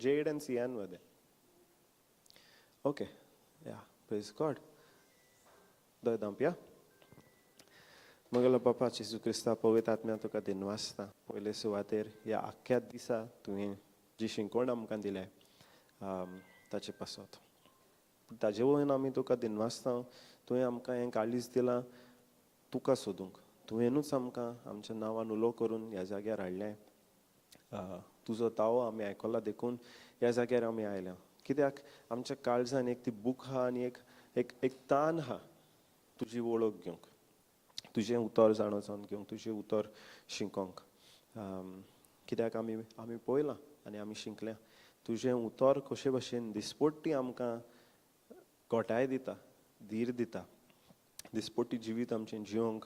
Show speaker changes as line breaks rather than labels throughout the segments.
Jade and Sian were there. Okay, yeah, praise God. दोय दांपया मगलो बापा जेजू क्रिस्ता पवित्र आत्म्या तुका दिनवासता पयले सुवातेर ह्या आख्ख्या दिसा तुवें जी शिंकवण आमकां दिल्या ताचे पासत ताजे वयन आमी तुका दिनवासता. तुवें आमकां हें काळीज दिलां तुका सोदूंक, तुवेंनूच आमकां आमच्या नांवान उलो करून ह्या जाग्यार हाडलें. तुजो तावो आमी आयकला देखून ह्या जाग्यार आमी आयल्या. कित्याक आमच्या काळजान एक ती बूक आहा आनी एक एक एक तान आहा तुजी वळख घेवंक, तुजें उतर जाणो जावन घेवंक, तुजें उतर शिकोंक. कित्याक आमी आमी पळयलां आनी आमी शिकल्या तुजें उतर कशे भशेन दिसपट्टी आमकां घोटाय दिता, धीर दिता, दिसपट्टी जिवीत आमचें जिवंक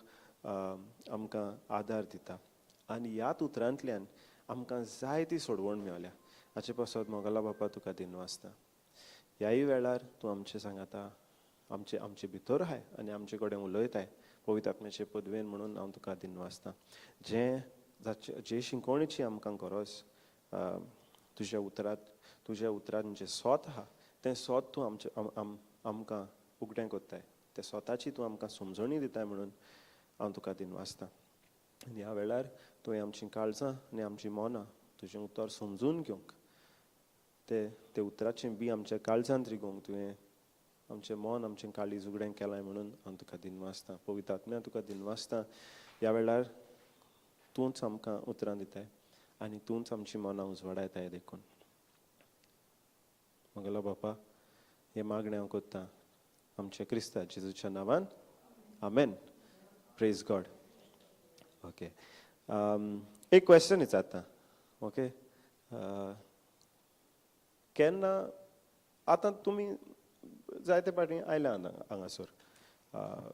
आमकां आदार दिता आनी ह्याच उतरांतल्यान आमकां जायती सोडवण मेवल्या. हाचे पासत मोगला बापा तुका दिनवासता. ह्याय वेळार तूं आमचें सांगाता, आमचे आमचे भितर आहाय आनी आमचे कडेन उलयताय पवित्र आत्म्याचे पदवेन म्हणून हांव तुका दिनवासता. जें जाचे जे शिंकोवणेची आमकां गरज तुज्या उतरांत, तुज्या उतरांत जें सोत आहा तें सोत तूं आमचें आमकां उगडें कोत्ताय, त्या सोताची तूं आमकां समजणी दिताय म्हणून हांव तुका दिनवासता. आनी ह्या वेळार तुवें आमचीं काळजां आनी आमचीं मनां तुजें उतर समजून घेवंक, ते ते उतराचें बी आमच्या काळजांत रिगोवंक तुवें आमचें मन आमचें काळीज उगडें केलां म्हणून हांव तुका दिनवासता. पवित्र आत्म्या तुका दिनवासता. ह्या वेळार तूंच आमकां उतरां दिताय आनी तूंच आमचीं मनां उजवाडायताय देखून म्हगेलो बापा हें मागणें हांव कोत्ता आमच्या क्रिस्ता जेजूच्या नांवान, आमेन. Praise God. Okay, एक क्वेश्चन विचारता. ओके, केन्ना आतां तुमी जायते पाटी आयल्या हांगासर.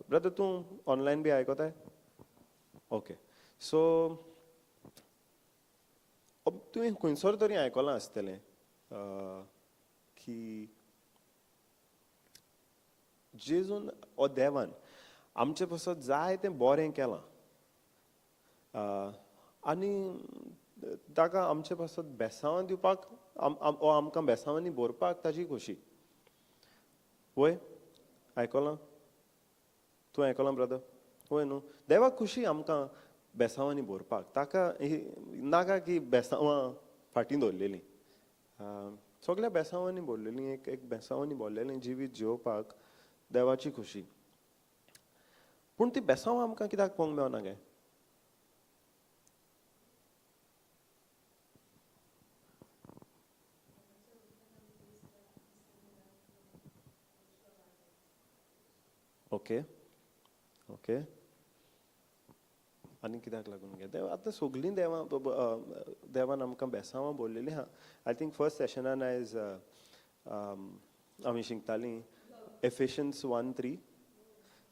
ब्रदर तूं ऑनलायन बी आयकोताय? ओके, सो तुवें खंयसर तरी आयकलां आसतलें की जेजून ओ देवान आमचे पासत जायतें बरें केलां आनी ताका आमचे पासत बेसांवां दिवपाक ओ आमकां बेसांवांनी भरपाक ताजी खोशी. वय आयकलां? तूं आयकलां ब्रदर? वय न्हू, देवाक खोशी आमकां बेसांवांनी भरपाक, ताका नाका की बेसांवां फाटीं दवरलेलीं, सगल्या बेसांवांनी भरलेलीं, एक एक बेसांवांनी भरलेलें जिवीत जिवपाक देवाची खोशी. पूण ती बेसांवां आमकां कित्याक पळोवंक मेळना गे? ओके ओके, आनी कित्याक लागून गे? देव आतां सगलीं देवां देवान आमकां बेसांवां भरलेलीं आहा. I think first सेशनान आयज आमी शिकतालीं एफिशियन्स 1:3,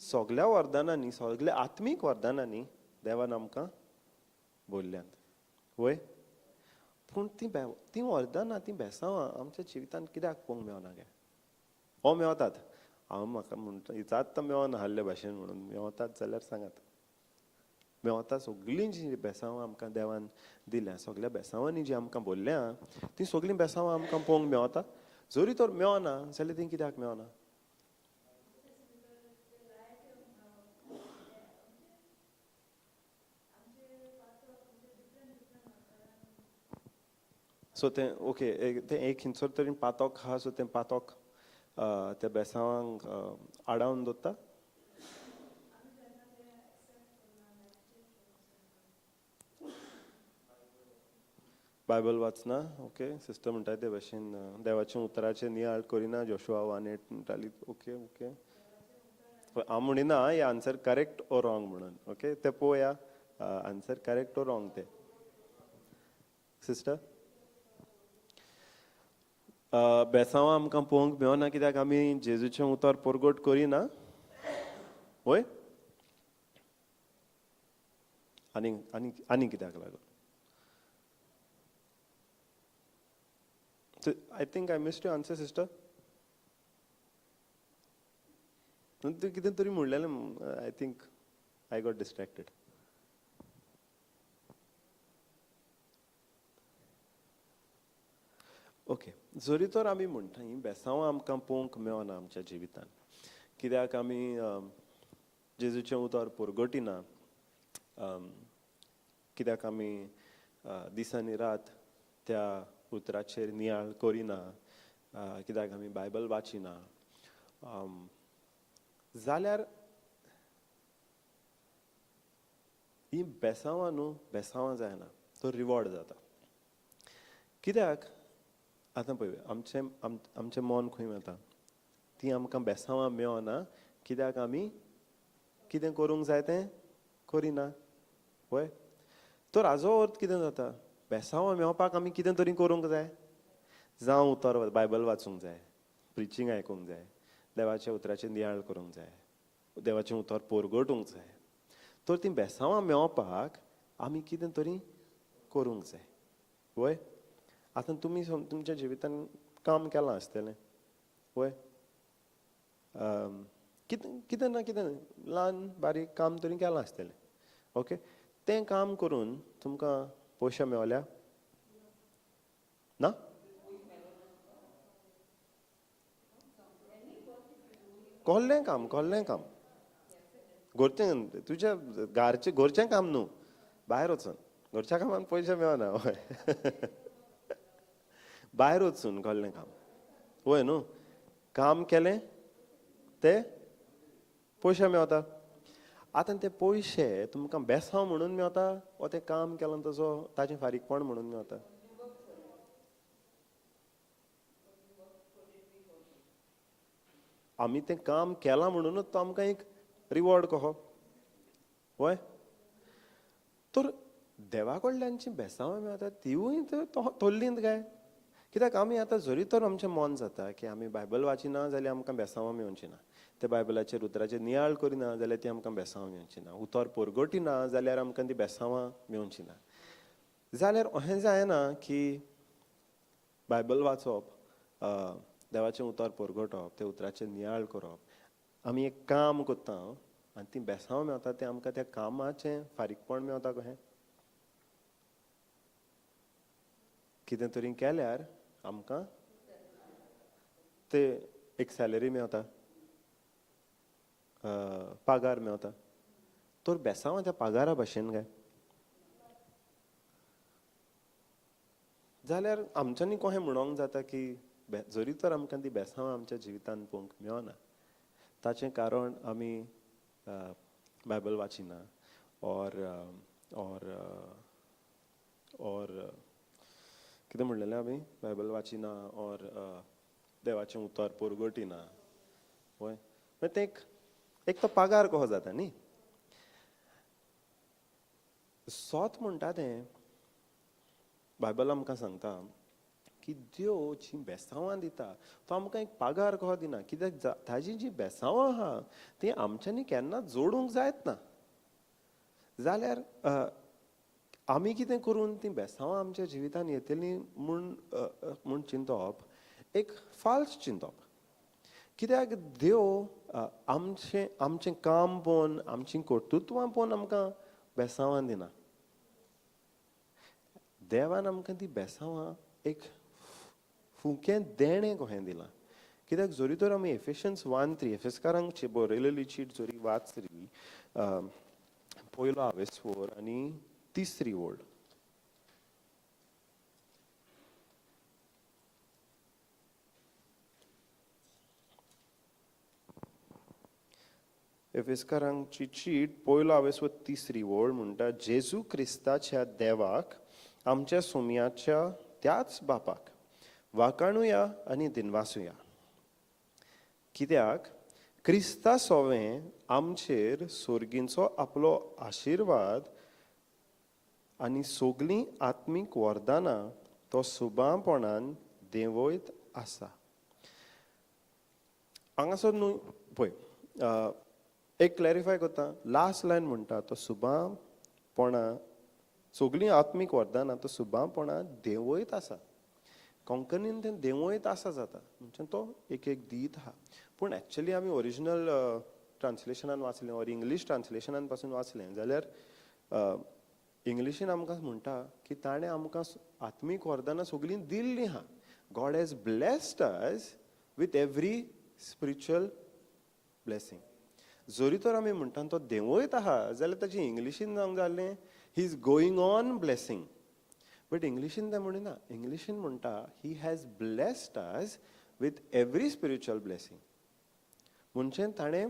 सगल्या वरदानांनी, सगल्या आत्मीक वरदानांनी देवान आमकां भरल्यांत. वय, पूण तीं तीं वरदानां, तीं बेसांवां आमच्या जिवितांत कित्याक पळोवंक मेळना गे? हो मेवतात, हांव म्हाका म्हणटा विचारता मेवना आहले भाशेन म्हणून, मेवतात जाल्यार सांगात. मेवता सगळीं जीं बेसांवां आमकां देवान दिल्या, सगल्या बेसांवांनी जीं आमकां भरल्यां तीं सगळीं बेसांवां आमकां पळोवंक मेवता. जरी तर मेवना जाल्यार तीं कित्याक मेवना? सो तें ओके, तें एक खंयसर तरी पातोक आहा, सो तें पातोक त्या बेसांवांक आडावन दवरता. बायबल वाचना, ओके, सिस्टर म्हणटा ते भाशेन देवाच्या उतराचें नियाळ करिना, जोशुआ 1:8 म्हणटाली. ओके ओके, हांव म्हणिना हे आन्सर करेक्ट ओ रॉंग म्हणून. ओके, तें पळोवया आन्सर करेक्ट ओ रॉंग तें. सिस्टर, बेसांवां आमकां पळोवंक मेळना कित्याक आमी जेजूचें उतर परगट करिना. वय, आनी आनी आनी कित्याक लागून? I think I missed your answer, sister. तूं कितें तरी म्हणलेलें, I think I got distracted. Okay, जरी तर आमी म्हणटा हीं बेसांवां आमकां पळोवंक मेळना आमच्या जिवितान, कित्याक आमी जेजूचें उतर परगटिना, कित्याक आमी दिसांनी रात त्या उतराचेर नियाळ करिना, कित्याक आमी बायबल वाचिना, जाल्यार ही बेसांवां न्हू बेसांवां जायना, तो रिवॉर्ड जाता. कित्याक आतां पळय आमचें आमचें मन खंय वता, ती आमकां बेसांवां मेळना कित्याक आमी कितें करूंक जाय तें करिना. वय, तर हाजो अर्थ कितें जाता, बेसांवां मेळपाक आमी कितें तरी करूंक जाय, जावं उतर बायबल वाचूंक जाय, प्रिचींग आयकूंक जाय, देवाच्या उतराचें नियाळ करूंक जाय, देवाचें उतर परगटूंक जाय. तर तीं बेसांवां मेळपाक आमी कितें तरी करूंक जाय. वय, आतां तुमी तुमच्या जिवितान काम केलां आसतलें, वय, कितें कितें ना कितें ल्हान बारीक काम तरी केलां आसतलें. ओके, तें काम करून तुमकां पयशे मेवल्या ना? कहलें काम, कहलें काम, घरचें तुज्या घरचें घरचें काम न्हू, भायर वचून घरच्या कामान पयशे मेळना. हय, भायर वचून कहलें काम, वय न्हू, काम केलें ते पयशे मेवता. आतां ते पयशे तुमकां बेसांव म्हणून मेवता वो तें काम केलां तसो ताचें फारीकपण म्हणून मेवता? आमी तें काम केलां म्हणूनच तो आमकां एक रिवॉर्ड कहो. वय, तर देवा कडल्यान जी बेसांवां मेळटा तिवूय तोल्लींत काय? कित्याक आमी आतां जरी तर आमचें मन जाता की आमी बायबल वाचिना जाल्यार आमकां बेसांवां मेवची ना, ते बायबलाचेर उतराचेर नियाळ करिना जाल्यार ती आमकां बेसांवां मेवची ना, उतर परगटिना जाल्यार आमकां ती बेसांवां मेवची ना, जाल्यार अशें जायना की बायबल वाचप, देवाचें उतर परगटप, ते उतराचेर नियाळ करप, आमी एक काम करता आनी ती बेसांवां मेवता तें आमकां त्या कामाचें फारीकपण मेवता. कशें कितें तरी केल्यार आमकां ते एक सॅलरी मेवता, पागार मेवता, तर बेसांवां त्या पागारा भाशेन काय? जाल्यार आमच्यांनी कशें म्हणोंक जाता की जरी तर आमकां ती बेसांवां आमच्या जिवितान पळोवंक मेळना, ताचें कारण आमी बायबल वाचिना ऑर ऑर ऑर कितें म्हणलेलें आमी, बायबल वाचिना ऑर देवाचें उतर परगटिना. वय, मागीर तें एक तो पागार कसो जाता न्ही. सोत म्हणटा तें बायबल आमकां सांगता की देव जी बेसांवां दिता तो आमकां एक पागार कसो दिना, कित्याक ताजी जी बेसांवां आहा ती आमच्यांनी केन्ना जोडूंक जायत ना. जाल्यार आमी कितें करून ती बेसांवां आमच्या जिवितान येतलीं म्हूण म्हूण चिंतप एक फाल्स चिंतप. कित्याक देव आमचें आमचें काम पळोवन आमचीं कर्तृत्वां पळोवन आमकां बेसांवां दिना. देवान आमकां ती बेसांवां एक फुकें देणें कशें दिलां. कित्याक जरी तर आमी एफेशन्स 1:3 एफेसकारांक बरयलेली चीट जरी वाचली, पयलो आवेस्वर आनी तिसरी ओळ, एफेसकारांची चीट पयलो आवेस्वर तिसरी ओळ म्हणटा, जेजू क्रिस्ताच्या देवाक आमच्या सोम्याच्या त्याच बापाक वाकाणुया आनी दिनवासुया, कित्याक क्रिस्ता सोवें आमचेर सोर्गींचो आपलो आशिर्वाद आनी सगळीं आत्मीक वरदानां तो सुबापणान देंवयत आसा. हांगासर न्हू पळय एक क्लॅरिफाय करता, लास्ट लायन म्हणटा तो सुबापणा सगळीं आत्मीक वरदानां तो सुबापणान देंवयत आसा. कोंकणीन तें देंवयत आसा जाता म्हणजे तो एक एक दीत आहा, पूण एक्चुअली आमी ओरिजिनल ट्रान्सलेशनान वाचलें ऑर इंग्लीश ट्रान्सलेशनान पासून वाचलें जाल्यार इंग्लिशीन आमकां म्हणटा की ताणें आमकां आत्मीक वरदानां सगळीं दिल्लीं आहा God has blessed us with every spiritual blessing. जरी तर आमी म्हणटा तो देंवयत आहा जाल्यार ताची इंग्लिशीन जावंक जालें he is going on blessing. But इंग्लिशीन तें म्हणिना, इंग्लिशीन म्हणटा he has blessed us with every spiritual blessing. म्हणजे ताणें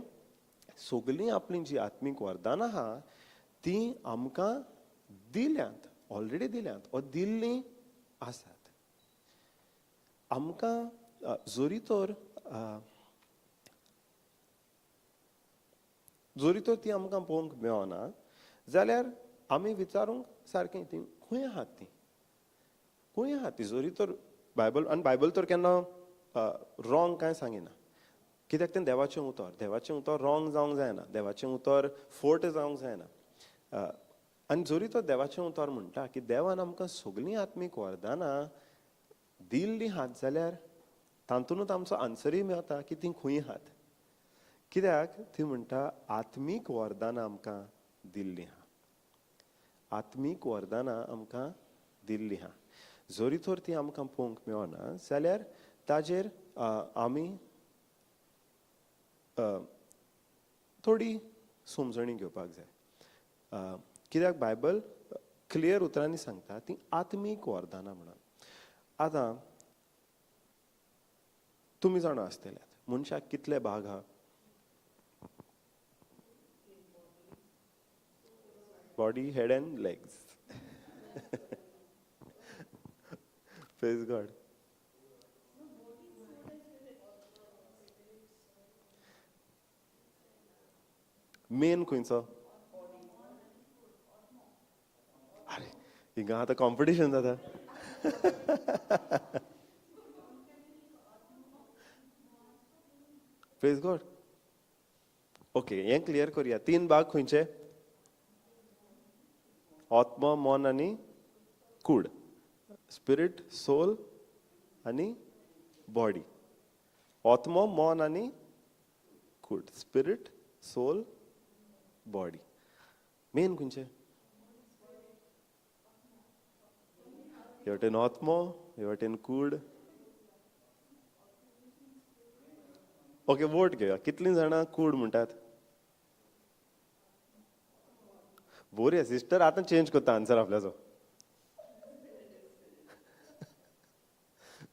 सगळीं आपलीं जीं आत्मीक वरदानां आहा तीं आमकां दिल्यांत, ऑलरेडी दिल्यांत ओ दिल्लीं आसात आमकां. जरी तर ती आमकां पळोवंक मेळना जाल्यार आमी विचारूंक सारकें ती खंय आहात, ती खंय आहात ती. जरी तर बायबल, आनी बायबल तर केन्ना रॉंग कांय सांगिना, कित्याक तें देवाचें उतर, देवाचें उतर रॉंग जावंक जायना, देवाचें उतर फोट जावंक जायना. आनी जरी तो देवाचें उतर म्हणटा की देवान आमकां सगळीं आत्मीक वरदानां दिल्लीं आहात जाल्यार तातूंतच आमचो आन्सरूय मेळटा की तीं खंय आहात. कित्याक ती म्हणटा आत्मीक वरदानां आमकां दिल्लीं आहा, आत्मीक वरदानां आमकां दिल्लीं आहा. जरी तर ती आमकां पळोवंक मेळना जाल्यार ताजेर आमी थोडी समजणी घेवपाक जाय. कित्याक बायबल क्लियर उतरांनी सांगता ती आत्मीक वरदानां म्हणून. आतां तुमी जाणा आसतल्यात मनशाक कितले भाग आहा? Body, head and legs. Praise God. Main खंयचो? अरे हिंगा आतां कॉम्पिटिशन जाता. Praise God. Okay, हें क्लियर करूया. तीन भाग खंयचे? आत्मा, मन आनी कूड. स्पिरीट, सोल आनी बॉडी. आत्मो, मन आनी कूड. स्पिरीट, सोल, बॉडी. मेन खंयचे? हे वटेन आत्मो, हे वटेन कूड. ओके, वोट घेवया. कितलीं जाणां कूड म्हणटात? बोरी सिस्टर आतां चेंज करता आन्सर आपल्याचो.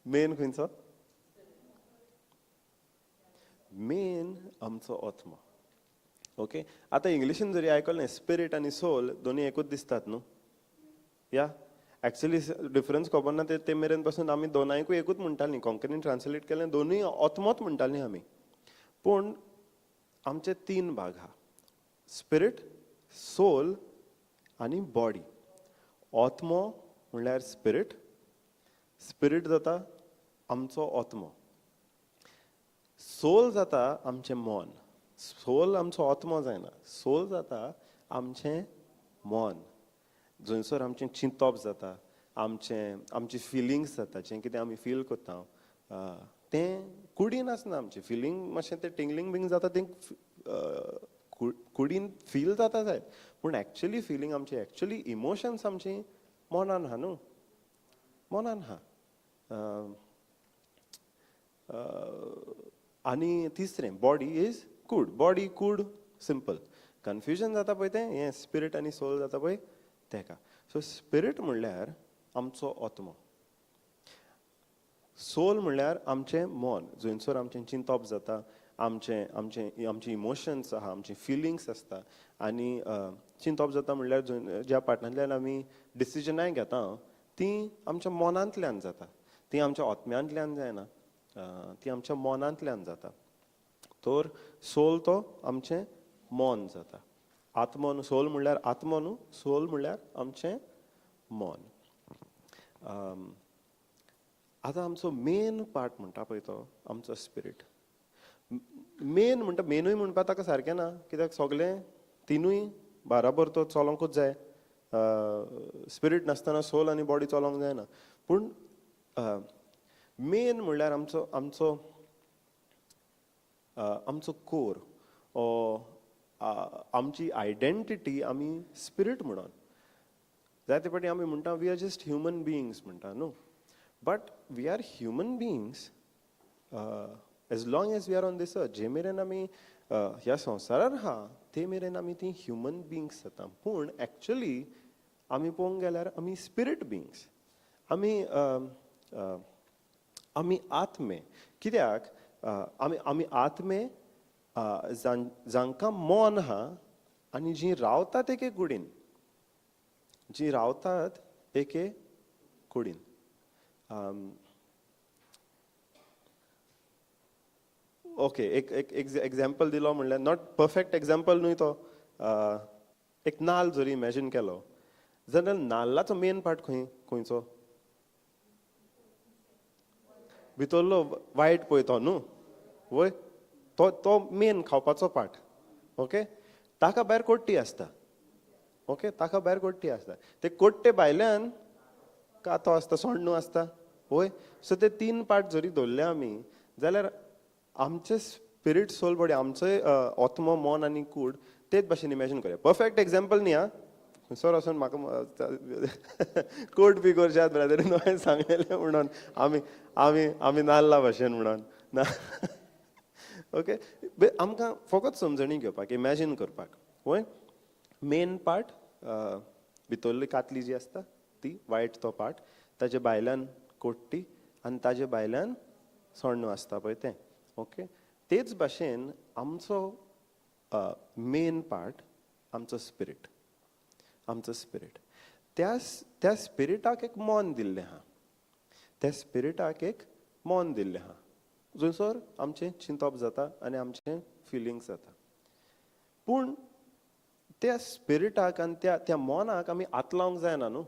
मेन खंयचो? मेन आमचो आत्मो. ओके, आतां इंग्लिशीन जरी आयकलें स्पिरीट आनी सोल दोनूय एकूच दिसतात न्हू? या एक्चुअली डिफरन्स खबर ना ते मेरेन पासून आमी दोनांयकूय एकूच म्हणटालीं. कोंकणीन ट्रान्सलेट केलें दोनूय आत्मोच म्हणटालीं आमी. पूण आमचे तीन भाग आहा, स्पिरीट, सोल आनी बॉडी. आत्मो म्हणल्यार स्पिरीट, स्पिरीट जाता आमचो आत्मो, सोल जाता आमचें मन. सोल आमचो आत्मो जायना, सोल जाता आमचें मन, जंयसर आमचें चिंतप जाता, आमचें आमची फिलिंग्स जाता, जें कितें आमी फील करता तें कुडीन आसना. आमचें फिलींग मातशें तें टिंगलिंग बींग जाता, तें कुडीन फील जाता जायत, पूण एक्चुअली फिलींग आमची, एक्चुअली इमोशन्स आमची मनान आहा न्हू, मनान आहा. आनी तिसरें body is could. Body, could, simple. Confusion जाता पळय तें हें स्पिरीट आनी सोल जाता पळय तेका. सो स्पिरीट म्हणल्यार आमचो आत्मो, सोल म्हणल्यार आमचें मन, जंयसर आमचें चिंतप जाता, आमचें आमचें आमचे इमोशन्स आहा, आमचे फिलिंग्स आसता. आनी चिंतप जाता म्हणल्यार ज्या पार्टांतल्यान आमी डिसिजनाय घेता तीं आमच्या मनांतल्यान जाता, तीं आमच्या आत्म्यांतल्यान जायना, ती आमच्या मनांतल्यान जाता. तर सोल तो आमचें मन जाता. आत्मो न्हू, सोल म्हणल्यार आत्मो न्हू, सोल म्हणल्यार आमचें मन. आतां आमचो मेन पार्ट म्हणटा पळय तो आमचो स्पिरीट. मेन म्हणटा, मेनूय म्हणपा ताका सारकें ना, कित्याक सगळें तिनूय बाराबर तो चलोंकूच जाय. स्पिरीट नासतना सोल आनी बॉडी चलोंक जायना. पूण मेन म्हणल्यार आमचो आमचो आमचो कोर, आमची आयडेंटिटी आमी स्पिरीट म्हणून. जायते फावटी आमी म्हणटा we are just human beings म्हणटा न्हू, But we are human beings as long as we are on this earth. जे मेरेन आमी ह्या संवसारार आहा ते मेरेन आमी ती ह्युमन बिंग्स जाता. पूण एक्चुली आमी पळोवंक गेल्यार आमी स्पिरीट बिंग्स, आमी आमी आत्मे. कित्याक आमी आमी आत्मे जांकां मन आहा आनी जीं रावतात एके कुडीन, जीं रावतात एके कुडीन. ओके, एक एक एग्जाम्पल दिलो म्हणल्यार not perfect example न्हय तो. एक नाल्ल जरी इमॅजीन केलो जाल्यार नाल्लाचो मेन पार्ट खंय खंयचो? भितरलो वायट पळय तो न्हू, वय तो तो मेन खावपाचो पार्ट. ओके, ताका भायर कोट्टी आसता. ओके, ताका भायर कोट्टी आसता. ते कोट्टे भायल्यान कातो आसता, सोण्णू आसता, वय. सो ते तीन पार्ट जरी धरले आमी जाल्यार आमचे स्पिरीट सोल बॉडी, आमचे आत्मो मन आनी कूड तेच भाशेन इमॅजीन करया. परफेक्ट एग्जाम्पल न्ही आं, खंयसर वचून म्हाका कोट बी करशात ब्रदरीन हांवें सांगलेलें म्हणून आमी आमी आमी नाल्ला भाशेन म्हणून ना. ओके, आमकां फकत समजणी घेवपाक, इमॅजीन करपाक, वय. मेन पार्ट भितरली कातली जी आसता ती वायट तो पार्ट, ताजे भायल्यान कोट्टी आनी ताजे भायल्यान सोण्णू आसता पळय तें. ओके, तेच भाशेन आमचो मेन पार्ट आमचो स्पिरीट, आमचो स्पिरीट. त्या त्या स्पिरिटाक एक मन दिल्लें आहा, त्या स्पिरिटाक एक मन दिल्लें आहा जंयसर आमचें चिंतप जाता आनी आमचें फिलिंग्स जाता. पूण त्या स्पिरिटाक आनी त्या त्या मनाक आमी हात लावंक जायना न्हू,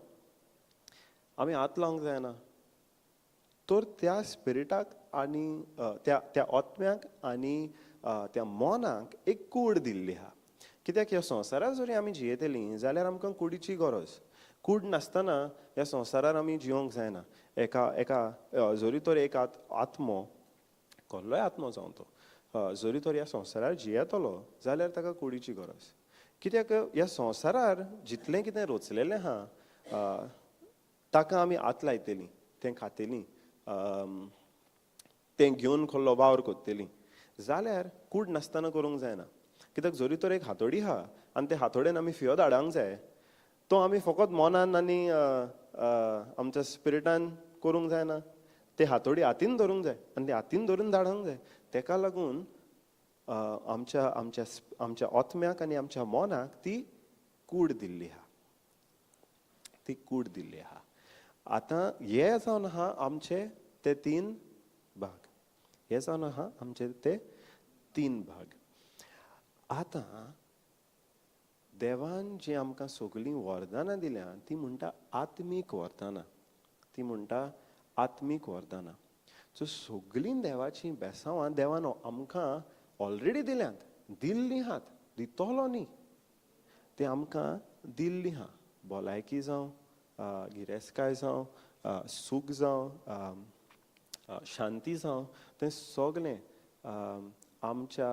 आमी हात लावंक जायना. तर त्या स्पिरिटाक आनी त्या त्या आत्म्याक आनी त्या मनाक एक कूड दिल्ली आहा. कित्याक ह्या संवसारार जरी आमी जियेतलीं जाल्यार आमकां कुडीची गरज. कूड नासतना ह्या संवसारार आमी जिवंक जायना. एका एका जरी तर एक आत्मो, कसलोय आत्मो जावं तो, जरी तर ह्या संवसारार जियेतलो जाल्यार ताका कुडीची गरज. कित्याक ह्या संवसारार जितलें कितें रचलेलें आहा ताका आमी हात लायतलीं, तें खातलीं, तें घेवन खोल्लो वावर करतलीं जाल्यार कूड नासतना करूंक जायना. कित्याक जरी तर एक हातोडी आहा आनी ते हातोडेन आमी फियो धाडांक जाय, तो आमी फकत मनान आनी आमच्या स्पिरिटान करूंक जायना. ते हातोडी हातीन धरूंक जाय आनी ते हातीन धरून धाडूंक जाय. तेका लागून आमच्या आमच्या आमच्या आत्म्याक आनी आमच्या मनाक ती कूड दिल्ली आहा, ती कूड दिल्ली आहा. आतां हे जावन आहा आमचे ते तीन भाग, हे जावन आहा आमचे ते तीन भाग. आतां देवान जी आमकां सगळीं वरदानां दिल्या ती म्हणटा आत्मीक वरदानां, ती म्हणटा आत्मीक वरदानां. सो सगळीं देवाचीं बेसांवां देवान आमकां ऑलरेडी दिल्यांत, दिल्लीं आहात, दितलो न्ही, ते आमकां दिल्लीं आहा. भलायकी जावं, गिरेस्तकाय जावं, सूख जावं, शांती जावं, तें सगळें आमच्या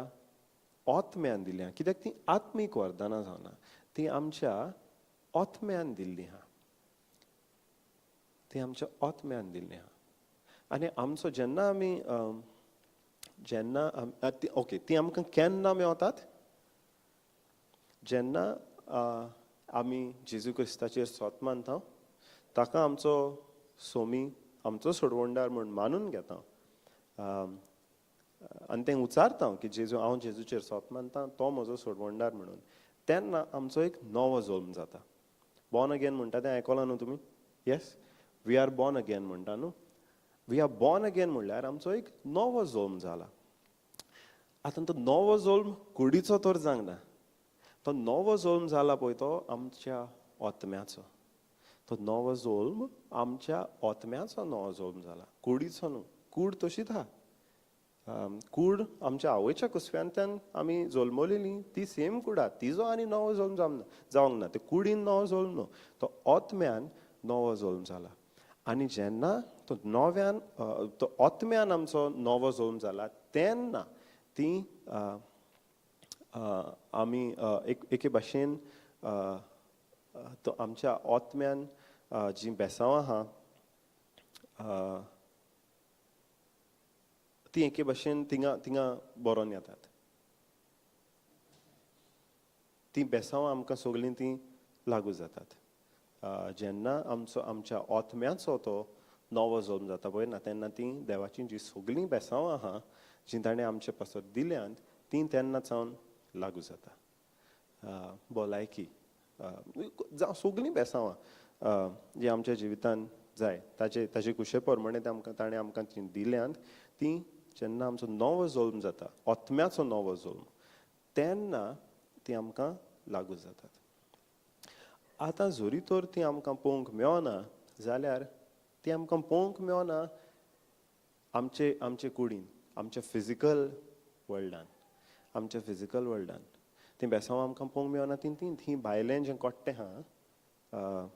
आत्म्यान दिल्लीं. कित्याक ती आत्मीक वरदानां जावना, ती आमच्या आत्म्यान दिल्लीं आहा, ती आमच्या आत्म्यान दिल्लीं आहा. आनी आमचो जेन्ना आमी जेन्ना ओके ती आमकां केन्ना मेवतात? जेन्ना आमी जेजू क्रिस्ताचेर सोत मानता, ताका आमचो सोमी, आमचो सोडवणदार म्हूण मानून घेता आनी तें उचारता की जेजू, हांव जेजूचेर सोत मानता, तो म्हजो सोडवणदार म्हणून, तेन्ना आमचो एक नवो जल्म जाता. बॉर्न अगेन म्हणटा तें आयकलां न्हू तुमी? Yes, we are born again म्हणटा न्हू. We are born again म्हणल्यार आमचो एक नवो जल्म जाला. आतां तो नवो जल्म कुडीचो तर जावंक ना, तो नवो जल्म जाला पळय तो आमच्या आत्म्याचो. तो नवो जल्म आमच्या आत्म्याचो नवो जल्म जाला, कुडीचो न्हू. कूड तशीच आहा, कूड आमच्या आवयच्या कुसव्यांतल्यान आमी जल्मलेली ती सेम कूड आहा, तिजो आनी नवो जल्म जावंक ना. ते कुडीन नवो जल्म न्हू, तो आत्म्यान नवो जल्म जाला. आनी जेन्ना तो नव्यान तो आत्म्यान आमचो नवो जल्म जाला तेन्ना ती आमी एक एके भाशेन तो आमच्या आत्म्यान जीं बेसांवां आहा ती एके भशेन थिंगा थिंगा बरोवन येतात. तीं बेसांवां आमकां सगळीं तीं लागू जातात. जेन्ना आमचो आमच्या आत्म्याचो तो नवो जल्म जाता पळय ना, तेन्ना तीं देवाचीं जीं सगळीं बेसांवां आहा जीं ताणें आमचे पासत दिल्यांत तीं तेन्ना सावन लागू जाता. भलायकी जावं सगळीं बेसांवां जीं आमच्या जिवितान जाय ताजे ताजे कुशे प्रमाणे ते आमकां ताणें आमकां जीं दिल्यांत तीं जेन्ना आमचो नवो जल्म जाता, आत्म्याचो नवो जल्म, तेन्ना तीं आमकां लागू जातात. आतां जरी तर ती आमकां पळोवंक मेळना जाल्यार ती आमकां पळोवंक मेळना आमचे आमचे कुडीन, आमच्या फिजिकल वर्ल्डान, आमच्या फिजिकल वर्ल्डान तीं बेसांवां आमकां पळोवंक मेळना. तीं तीं थीं भायलें जें कोट्टें आहा,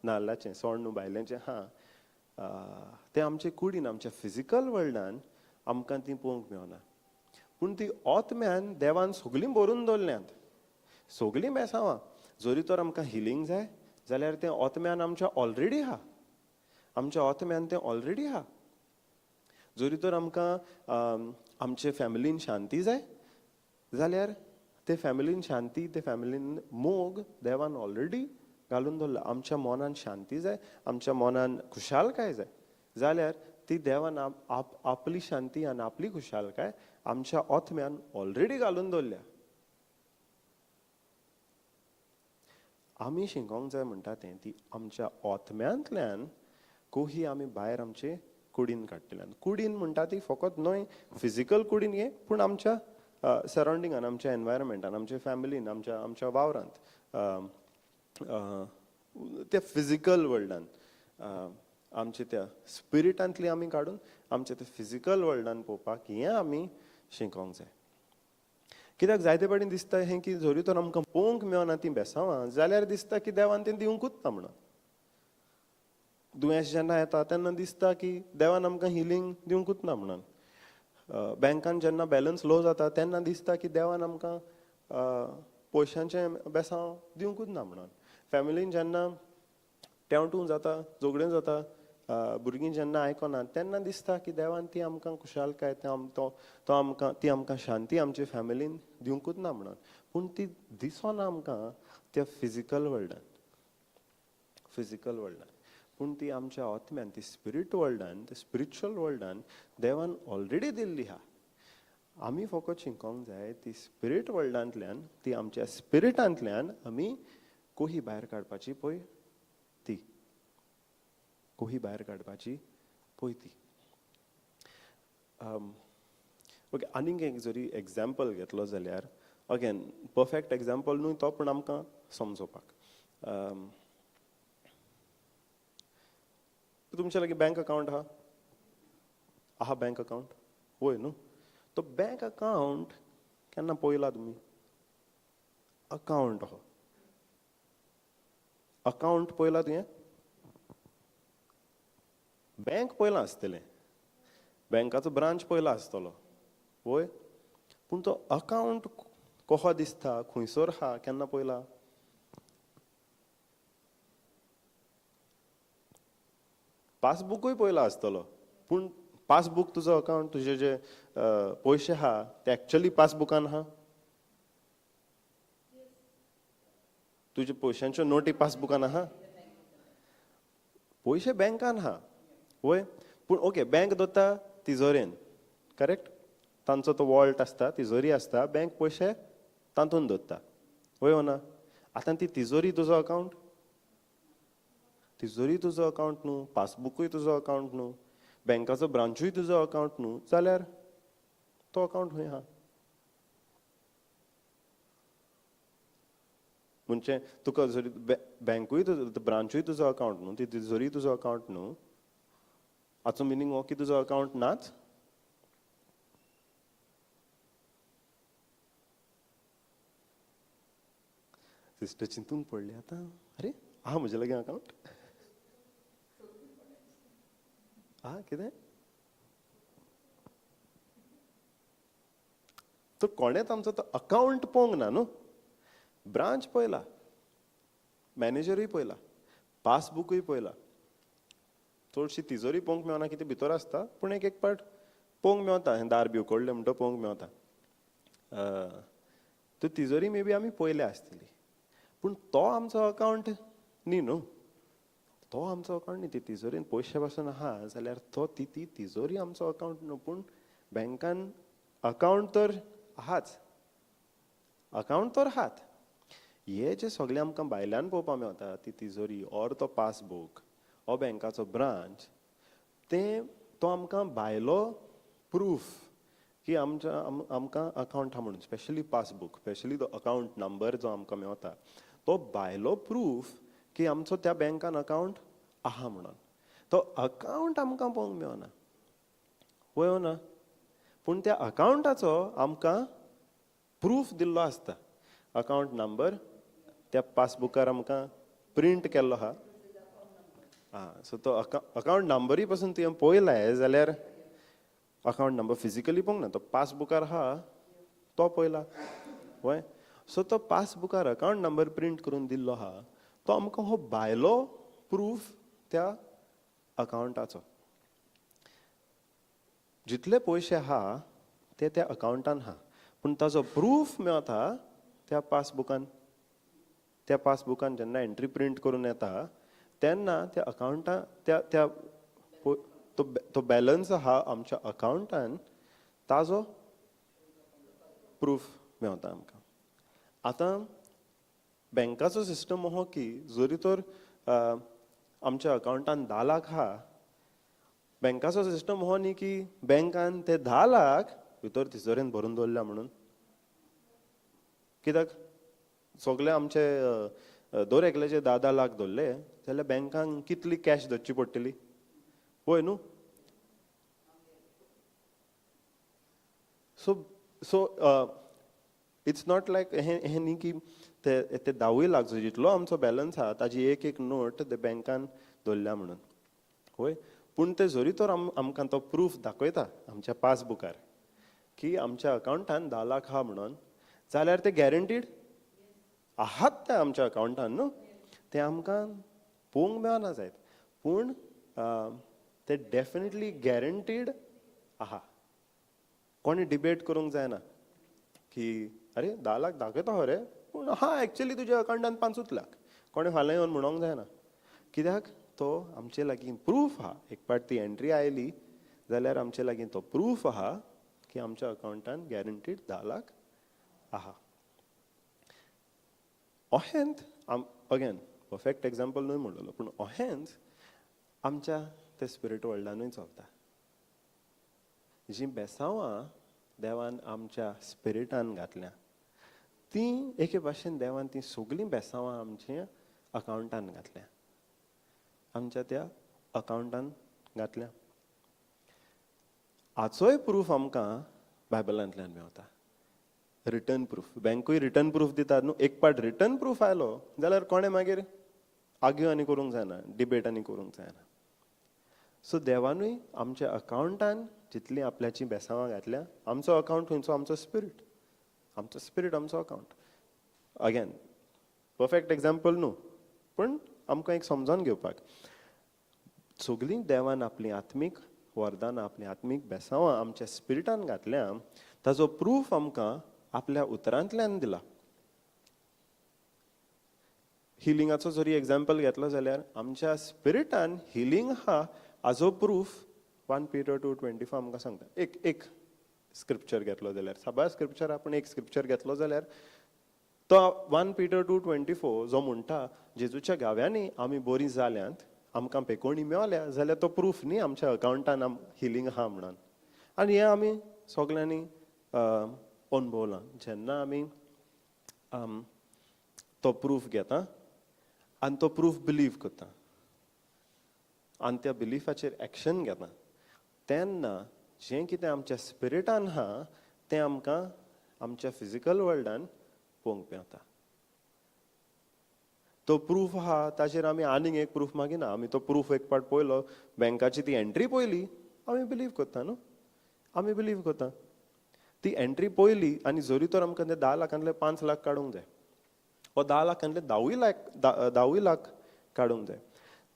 नाल्लाचें सोण न्हू भायलें जें आहा तें आमचे कुडीन, आमच्या फिजिकल वर्ल्डान आमकां तीं पळोवंक मेळना. पूण ती आत्म्यान देवान सगळीं भरून दवरल्यांत, सगळीं बेसांवां. जरी तर आमकां हिलींग जाय जाल्यार तें आत्म्यान आमच्या ऑलरेडी आहा, आमच्या आत्म्यान तें ऑलरेडी आहा. जरी तर आमकां आमचे फॅमिलीन शांती जाय जाल्यार ते फॅमिलीन शांती, ते फॅमिलीन मोग देवान ऑलरेडी घालून दवरला. आमच्या मनान शांती जाय, आमच्या मनान खुशालकाय जाय जाल्यार ती देवान आपली शांती आनी आपली खुशालकाय आमच्या आत्म्यान ऑलरेडी घालून दवरल्या. आमी शिकोंक जाय म्हणटा तें ती आमच्या आत्म्यांतल्यान कोही आमी भायर आमचे कुडीन काडटले. कुडीन म्हणटा ती फकत न्हय फिजिकल कुडीन हे, पूण आमच्या सरावंडिंगान, आमच्या एनवायरमेंटान, आमच्या फॅमिलीन, आमच्या आमच्या वावरांत, त्या फिजिकल वर्ल्डान, आमच्या त्या स्पिरिटांतली आमी काडून आमच्या त्या फिजिकल वर्ल्डान पळोवपाक हें आमी शिकोंक जाय. कित्याक जायते फावटी दिसता हें की जरी तर आमकां पळोवंक मेळना तीं बेसांवां जाल्यार दिसता की देवान तें दिवंकूच ना म्हणून. दुयेंस जेन्ना येता तेन्ना दिसता की देवान आमकां हिलींग दिवंकूच ना म्हणून. बँकान जेन्ना बॅलन्स लो जाता तेन्ना दिसता की देवान आमकां पयशांचें बेसांव दिवंकूच ना म्हणून. फॅमिलीन जेन्ना टेवटूं जाता, झगडें जाता, भुरगीं जेन्ना आयकना तेन्ना दिसता की देवान ती आमकां खुशालकाय, तो आमकां ती आमकां शांती आमचे फॅमिलीन दिवंकूच ना म्हणून. पूण ती दिसना आमकां त्या फिजिकल वर्ल्डान, फिजिकल वर्ल्डान. पूण ती आमच्या आत्म्यान, ती स्पिरीट वर्ल्डान, ती स्पिरिच्युअल वर्ल्डान देवान ऑलरेडी दिल्ली आहा. आमी फकत शिकोंक जाय ती स्पिरीट वर्ल्डांतल्यान, ती आमच्या स्पिरिटांतल्यान आमी कोही भायर काडपाची पळय ती, कोही भायर काडपाची पळय ती. ओके, आनीक एक जरी एग्जाम्पल घेतलो जाल्यार, अगेन परफेक्ट एग्जाम्पल न्हय तो, पूण आमकां समजोवपाक. तुमच्या लागीं बँक अकावंट आहा? आहा बँक अकावंट? वय न्हू. तो बँक अकावंट केन्ना पळयला तुमी? अकावंट हो अकावंट पळयला तुवें? बँक पळयलां आसतलें, बँकाचो ब्रांच पळयला आसतलो, वय. पूण तो अकावंट कसो दिसता, खंयसर आहा, केन्ना पळयला? पासबुकूय पळयला आसतलो, पूण पासबूक तुजो अकावंट, तुजे जे पयशे आहा ते एक्चुअली पासबुकान आहा? तुजे पयशांच्यो नोटी पासबुकान आहा? पयशे बँकान आहा, वय. पूण ओके, बँक दवरता तिजोरेन, करेक्ट? तांचो तो वॉल्ट आसता, तिजोरी आसता, बँक पयशे तातूंत दवरता, वय ना? आतां ती तिजोरी तुजो अकावंट, तिजोरी तुजो अकावंट न्हू, पासबुकूय तुजो अकावंट न्हू, बँकाचो ब्रांचूय तुजो अकावंट न्हू, जाल्यार तो अकावंट खंय आहा? म्हणजे तुका जरी बँकूय तुजो, ब्रांचूय तुजो अकावंट न्हू, ती तिजोरी तुजो अकावंट न्हू, हाचो मिनींग हो की तुजो अकावंट नाच? सिस्टर चिंतूंक पडली आतां, अरे आहा म्हजे लागीं अकावंट आहा कितें? तो कोणेच आमचो तो अकावंट पळोवंक ना न्हू, ब्रांच पळयला, मॅनेजरूय पळयला, पासबुकूय पळयला, चडशी तिजोरी पळोवंक मेळना, कितें भितर आसता, पूण एक एक पाट पळोवंक मेवता, हें दार बी उकडलें म्हणटो पळोवंक मेवता. तो तिजोरी मे बी आमी पळयल्या आसतली, पूण तो आमचो अकावंट न्ही न्हू, तो आमचो अकावंट न्ही. ती तिजोरीन पयशे पासून आहा जाल्यार तो ती ती तिजोरी आमचो अकावंट न्हू, पूण बँकान अकावंट तर आहाच, अकावंट तर आहात. हे जे सगळे आमकां भायल्यान पळोवपाक मेवता, ती तिजोरी ऑर तो पासबूक ओ बँकाचो ब्रांच, ते तो आमकां भायलो प्रूफ की आमच्या आमकां अकावंट आहा म्हणून. स्पेशली पासबूक, स्पेशली तो अकावंट नंबर जो आमकां मेवता तो भायलो प्रूफ की आमचो त्या बँकान अकावंट आहा म्हणून. तो अकावंट आमकां पळोवंक मेवना, वय ना, पूण त्या अकावंटाचो आमकां प्रूफ दिल्लो आसता. अकावंट नंबर त्या पासबुकार आमकां प्रिंट केल्लो आहा. आं, सो तो अकावंट नंबरूय पासून तुवें पळयलाय जाल्यार अकावंट नंबर फिजिकली पळोवंक ना, तो पासबुकार आहा तो पळयला, वय. सो तो पासबुकार अकावंट नंबर प्रिंट करून दिल्लो आहा, तो आमकां हो भायलो प्रूफ त्या अकावंटाचो. जितले पयशे आहा ते त्या अकावंटान आहा, पूण ताजो प्रूफ मेवता त्या पासबुकान. त्या पासबुकान जेन्ना एंट्री प्रिंट करून येता तेन्ना त्या अकावंटा त्या त्या तो बॅलन्स आहा आमच्या अकावंटान, ताजो प्रूफ मेवता आमकां. आतां बँकाचो सिस्टम हो की जरी तर आमच्या अकावंटान 10 लाख आहा, बँकाचो सिस्टम हो न्ही की बँकान ते 10 लाख भितर तिजोरेन भरून दवरल्या म्हणून. कित्याक सगळे आमचे दर एकल्याचे 10-10 लाख दवरले जाल्यार बँकान कितली कॅश दवरची पडटली, वय न्हू. सो सो it's not लायक हें हें न्ही की ते ते 10 लाख जितलो आमचो बॅलन्स आहा ताजी एक एक नोट ते बँकान दवरल्या म्हणून, वय. पूण ते जरी तर आमकां तो प्रूफ दाखयता आमच्या पासबुकार की आमच्या अकावंटान 10 लाख आहा म्हणून, जाल्यार ते गॅरंटीड आहात ते आमच्या अकावंटान न्हू, ते आमकां पळोवंक मेळना जायत, पूण ते डेफिनेटली गॅरंटीड आहा. कोणी डिबेट करूंक जायना की अरे 10 लाख दाखयता हो रे, पूण हा एक्चुअली तुज्या अकावंटान 5 लाख, कोणी फाल्यां येवन म्हणोंक जायना, कित्याक तो आमचे लागीं प्रूफ आहा. एक पाट ती एंट्री आयली जाल्यार आमचे लागीं तो प्रूफ आहा की आमच्या अकावंटान गॅरंटीड 10 लाख आहा. अहेंत अगेन परफेक्ट एग्जाम्पल न्हय म्हणलेलो, पूण अहेंच आमच्या ते स्पिरीट वर्ल्डानूय चलता. जीं बेसांवां देवान आमच्या स्पिरिटान घातल्या तीं एके भाशेन देवान तीं सगळीं बेसांवां आमच्या अकावंटान घातल्या, आमच्या त्या अकावंटान घातल्या. हाचोय प्रूफ आमकां बायबलांतल्यान मेवता. रिटर्न प्रूफ, बँकूय रिटर्न प्रूफ दितात न्हू. एक पाट रिटर्न प्रूफ आयलो जाल्यार कोणें मागीर आग्यो आनी करूंक जायना, डिबेट आनी करूंक जायना. सो देवानूय आमच्या अकावंटान जितलीं आपल्याचीं बेसांवां घातल्या, आमचो अकावंट खंयचो, आमचो स्पिरीट, आमचो स्पिरीट आमचो अकावंट. अगेन परफेक्ट एग्जाम्पल न्हू, पूण आमकां एक समजून घेवपाक, सगळीं देवान आपलीं आत्मीक वरदानां, आपलीं आत्मीक बेसांवां आमच्या स्पिरिटान घातल्या, ताजो प्रूफ आमकां आपल्या उतरांतल्यान दिला. हिलिंगाचो जरी एग्जाम्पल घेतलो जाल्यार आमच्या स्पिरिटान हिलींग आहा हाजो प्रूफ 1 Peter 2:24 आमकां सांगता. एक एक स्क्रिप्चर घेतलो जाल्यार, साबार स्क्रिप्चर, आपण एक स्क्रिप्चर घेतलो जाल्यार तो 1 Peter 2:24 जो म्हणटा जेजूच्या गाव्यांनी आमी बरीं जाल्यांत, आमकां पेकोणी मेवल्या, जाल्यार तो प्रूफ न्ही आमच्या अकावंटान हिलींग आहा म्हणून. आनी हें आमी सगल्यांनी अणभवलां. जेन्ना आमी तो प्रूफ घेता आनी तो प्रूफ बिलीव करता आनी त्या बिलीफाचेर एक्शन घेता, तेन्ना जें कितें आमच्या स्पिरिटान आहा तें आमकां आमच्या फिजिकल वर्ल्डान पळोवंक मेवता. तो प्रूफ आहा ताचेर आमी आनीक एक प्रूफ मागिना. आमी तो प्रूफ एक पाट पळयलो, बँकाची ती एंट्री पळयली, आमी बिलीव करता न्हू, आमी बिलीव करता. ती एंट्री पळयली आनी जरी तर आमकां ते 10 लाखांतले 5 लाख काडूंक जाय, वा 10 लाखांतले 10 लाख काडूंक जाय,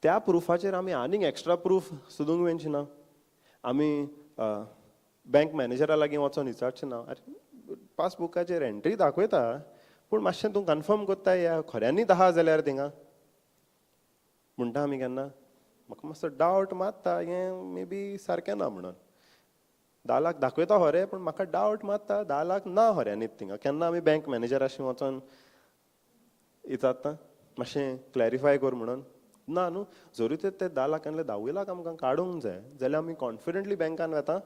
त्या प्रुफाचेर आमी आनीक एक्स्ट्रा प्रूफ सोदूंक वेंचे ना. आमी बँक मॅनेजरा लागीं वचोन विचारचें ना, अरे पासबुकाचेर एंट्री दाखयता पूण मातशें तूं कन्फर्म करता ह्या खऱ्यांनी आहा जाल्यार थिंगा म्हणटा आमी केन्ना? म्हाका मातसो डावट मारता हें मे बी सारकें ना म्हणून. 10 लाख दाखयता खरें पूण म्हाका डावट मारता 10 लाख ना खऱ्यांनीच थिंगा. केन्ना आमी बँक मॅनेजराशी वचोन विचारता मातशें क्लॅरिफाय कर म्हणून? ना न्हू. जरी ते 10 लाखांतले 10 लाख आमकां काडूंक जाय जाल्यार आमी कॉन्फिडंटली बँकान वता,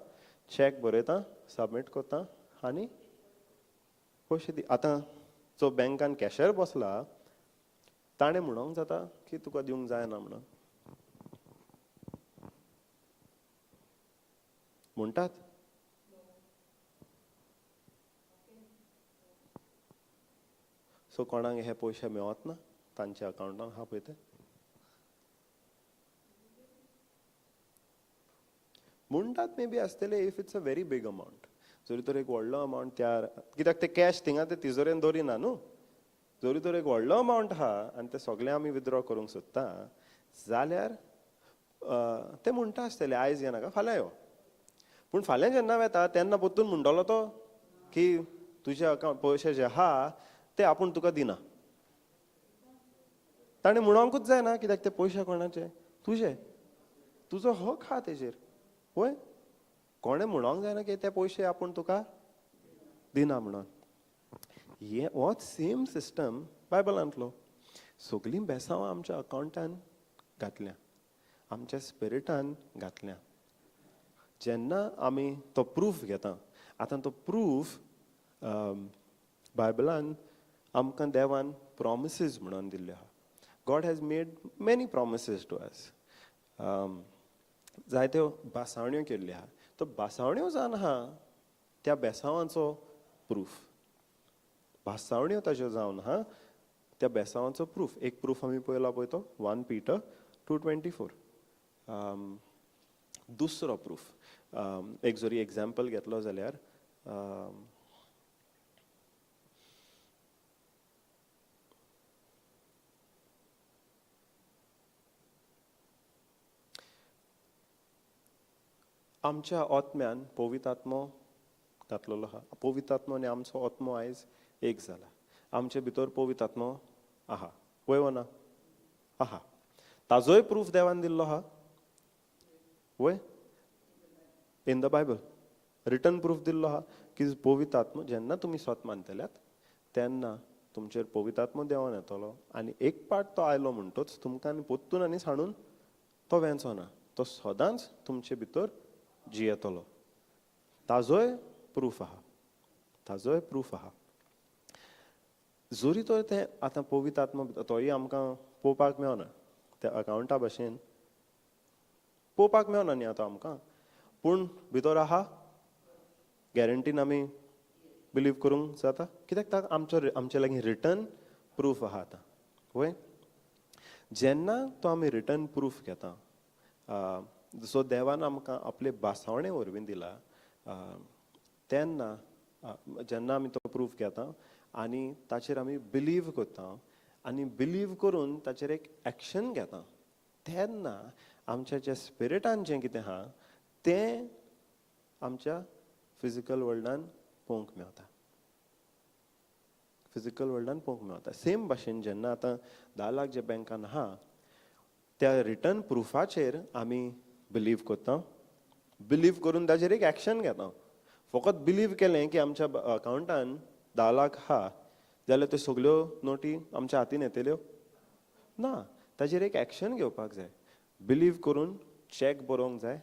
चॅक बरयता, सबमीट करता आनी पयशे दी. आतां जो बँकान कॅशर बसला ताणें म्हणोंक जाता की तुका दिवंक जायना म्हणून म्हणटात. सो कोणाक हे पयशे मेळत ना तांच्या अकावंटान आहा पळय ते म्हणटात मे बी आसतले if it's a very big amount. जरी तर एक व्हडलो अमावंट त्या, कित्याक ते कॅश थिंगा ते तिजोरेन दवरिना न्हू. जरी तर एक व्हडलो अमावंट आहा आनी ते सगळे आमी विथड्रॉ करूंक सोदता जाल्यार ते म्हणटा आसतले आयज येनाका फाल्यां यो. पूण फाल्यां जेन्ना वेता तेन्ना परतून म्हणटलो तो की तुज्या अकावंट पयशे जे आहा ते आपूण तुका दिना. ताणें म्हणोंकूच जायना कित्याक ते पयशे कोणाचे? तुजे, तुजो हक आहा तेजेर. वय कोणें म्हणोंक जायना की ते पयशे आपूण तुका दिना म्हणून. हे होच सेम सिस्टम बायबलांतलो. सगळीं बेसांवां आमच्या अकावंटान घातल्या, आमच्या स्पिरिटान घातल्या. जेन्ना आमी तो प्रूफ घेता, आतां तो प्रूफ बायबलान आमकां देवान प्रॉमिसीस म्हणून दिल्ल्यो आहा. God has made many promises to us. जायत्यो भासावण्यो केल्ल्यो आहा. तो भासावण्यो जावन आहा त्या बेसांवांचो प्रूफ. भासावण्यो ताज्यो जावन आहा त्या बेसांवांचो प्रूफ. एक प्रूफ आमी पळयला पळय तो 1 Peter 2:24. दुसरो प्रूफ एक जरी एग्जाम्पल घेतलो जाल्यार आमच्या आत्म्यान पवित्र आत्मो घातलेलो आहा. पवित्र आत्मो आनी आमचो आत्मो आयज एक जाला. आमचे भितर पवित्र आत्मो आहा, वय वो ना आहा. ताजोय प्रूफ देवान दिल्लो आहा, वय in the Bible written proof दिल्लो आहा की पवित्र आत्मो जेन्ना तुमी स्वत मानतल्यात तेन्ना तुमचेर पवित्र आत्मो देवान येतलो आनी एक पाट तो आयलो म्हणटोच तुमकां आनी पोत्तून आनी सांडून तो वेंचो ना, तो सदांच तुमचे भितर जियेतलो. ताजोय प्रूफ आहा, ताजोय प्रूफ आहा. जरी तर तें आतां पवित्र आत्मो तोय आमकां पळोवपाक मेळना त्या अकावंटा भशेन पळोवपाक मेळना न्ही आतां आमकां, पूण भितर आहा गॅरंटीन आमी बिलीव करूंक जाता कित्याक ताका आमचो आमचे लागीं रिटर्न प्रूफ आहा आतां. वय जेन्ना तो आमी रिटर्न प्रूफ घेता जो देवान आमकां आपले भासावणे वरवीं दिला तेन्ना जेन्ना आमी तो प्रूफ घेता आनी ताचेर आमी बिलीव करता आनी बिलीव करून ताचेर एक एक्शन घेता तेन्ना आमच्या जे स्पिरिटान जें कितें आहा तें आमच्या फिजिकल वर्ल्डान पळोवंक मेळटा. फिजिकल वर्ल्डान पळोवंक मेळटा. सेम भाशेन जेन्ना आतां 10 लाख जे बँकान आहा त्या रिटर्न प्रुफाचेर आमी बिलीव करता, बिलीव करून ताचेर एक एक्शन घेता. फकत बिलीव केलें की आमच्या अकावंटान 10 लाख आहा जाल्यार त्यो सगल्यो नोटी आमच्या हातीन येतल्यो ना. ताचेर एक एक्शन घेवपाक जाय. बिलीव करून चॅक बरोवंक जाय,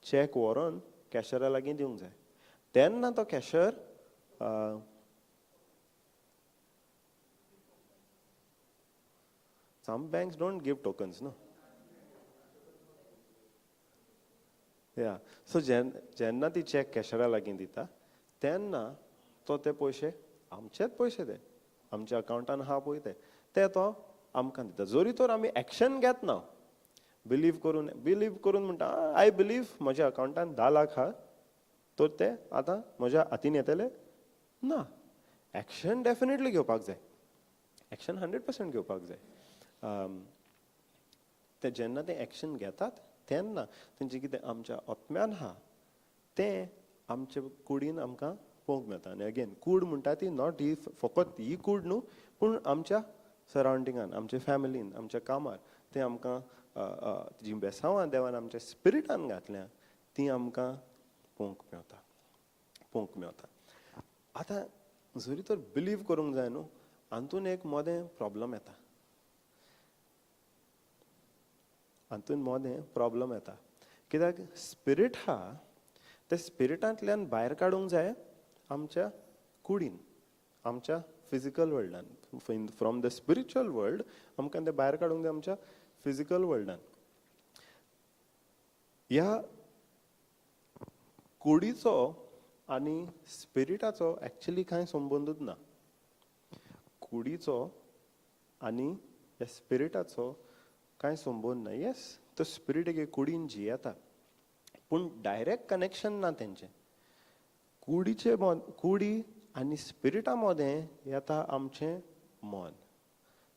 चॅक व्हरोन कॅशरा लागीं दिवंक जाय. तेन्ना तो cashier some banks don't give tokens न्हू. या सो जेन्ना ती चॅक कॅशरा लागीं दिता तेन्ना तो ते पयशे आमचेच पयशे ते आमच्या अकावंटान आहा पळय ते तो आमकां दिता. जरी तर आमी एक्शन घेतना बिलीव करून म्हणटा I believe म्हज्या अकावंटान 10 लाख आहा तर ते आतां म्हज्या हातीन येतले ना. एक्शन डेफिनेटली घेवपाक जाय, एक्शन 100% घेवपाक जाय. ते जेन्ना ते एक्शन घेतात तेन्ना तेंचें कितें आमच्या आत्म्यान आहा तें आमचे कुडीन आमकां पळोवंक मेळटा. आनी अगेन कूड म्हणटा ती not ही फकत ही कूड न्हू, पूण आमच्या सरावंडिंगान, आमच्या फॅमिलीन, आमच्या कामार तें आमकां जीं बेसांवां देवान आमच्या स्पिरिटान घातल्या तीं आमकां पळोवंक मेवता, पळोवंक मेवता. आतां जरी तर बिलीव करूंक जाय न्हू, हातून एक मदें प्रॉब्लम येता, हातून मदें प्रॉब्लम येता. कित्याक स्पिरीट आहा ते स्पिरिटांतल्यान भायर काडूंक जाय आमच्या कुडीन, आमच्या फिजिकल वर्ल्डान. फ्रॉम the spiritual world आमकां तें भायर काडूंक जाय आमच्या फिजिकल वर्ल्डान. ह्या कुडीचो आनी स्पिरिटाचो एक्चुली कांय संबंदूच ना. कुडीचो आनी ह्या स्पिरिटाचो कांय संबंद ना. येस, तो स्पिरीट एक कुडीन जियेता, पूण डायरेक्ट कनेक्शन ना तेंचें. कुडीचे कुडी आनी स्पिरिटा मदें येता आमचें मन,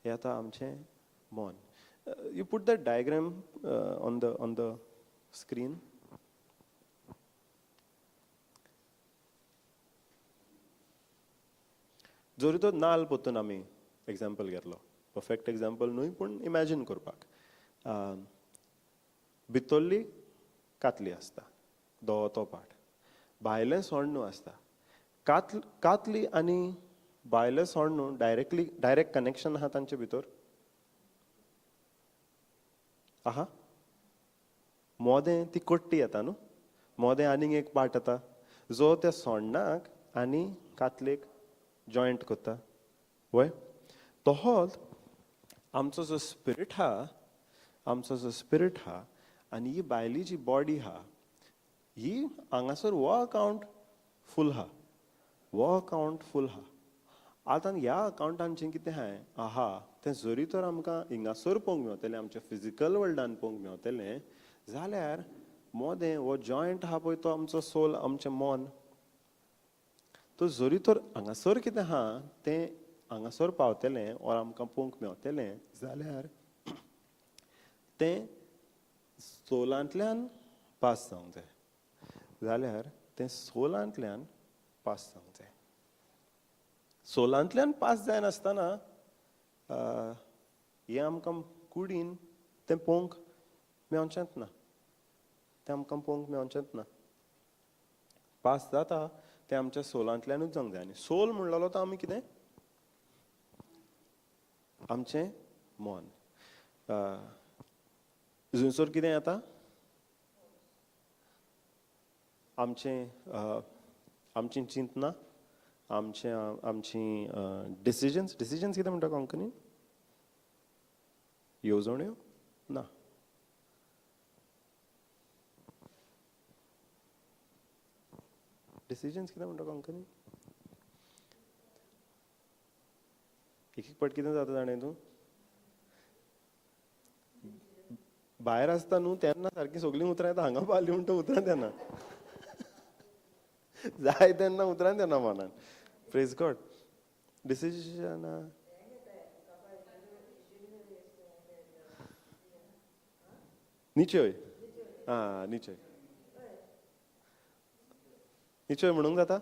येता आमचें मन. You put that diagram on the screen. जरी तो नाल पोतून आमी एग्जाम्पल घेतलो, परफेक्ट एग्जाम्पल न्हय पूण इमॅजीन करपाक, भितरली कातली आसता, धवो तो पार्ट, भायलें सोंड न्हू आसता. कातली आनी भायलें सोंड न्हू डायरेक्ट कनेक्शन आहा तांचे भितर आहा. मोदें ती कट्टी येता न्हू, मोदें आनीक एक पार्ट येता जो त्या सोंडणाक आनी कातलेक जॉयंट करता. वय, तोहोच आमचो जो स्पिरीट आहा, आमचो जो स्पिरीट आहा आनी ही भायली जी बॉडी आहा ही हांगासर हो अकावंट फूल आहा, हो अकावंट फूल आहा. आतां ह्या अकावंटान जें कितें आहा तें जरी तर आमकां हिंगासर पळोवंक मेवतलें, आमच्या फिजिकल वर्ल्डान पळोवंक मेवतलें, जाल्यार मोदें हो जॉयंट आहा पळय तो आमचो सोल, आमचें मन, तो जरी तर हांगासर कितें आहा तें हांगासर पावतलें ओर आमकां पळोवंक मेवतलें, जाल्यार तें सोलांतल्यान पास जावंक जाय, जाल्यार तें सोलांतल्यान पास जावंक जाय. सोलांतल्यान पास जायनासतना हें आमकां कुडीन तें पळोवंक मेवचेंच ना, तें आमकां पळोवंक मेवचेंच ना. पास जाता तें आमच्या सोलांतल्यानूच जावंक जाय. आनी सोल म्हणलेलो तो आमी कितें, आमचें मन. जंयसर कितें येता आमचें, आमचीं चिंतना, आमचें आमची डिसिजन्स. डिसिजन्स कितें म्हणटा कोंकणी? येवजण्यो ना, डिसिजन्स कितें म्हणटा कोंकणी? एक एक पट कितें जाता जाणें तूं भायर आसता न्हू तेन्ना सारकी सगळीं उतरां येता, हांगा पावली म्हणटा उतरां येना, जाय तेन्ना उतरां येना मनान. Praise God. Decision निचय, आं निचय, निचय म्हणूंक जाता.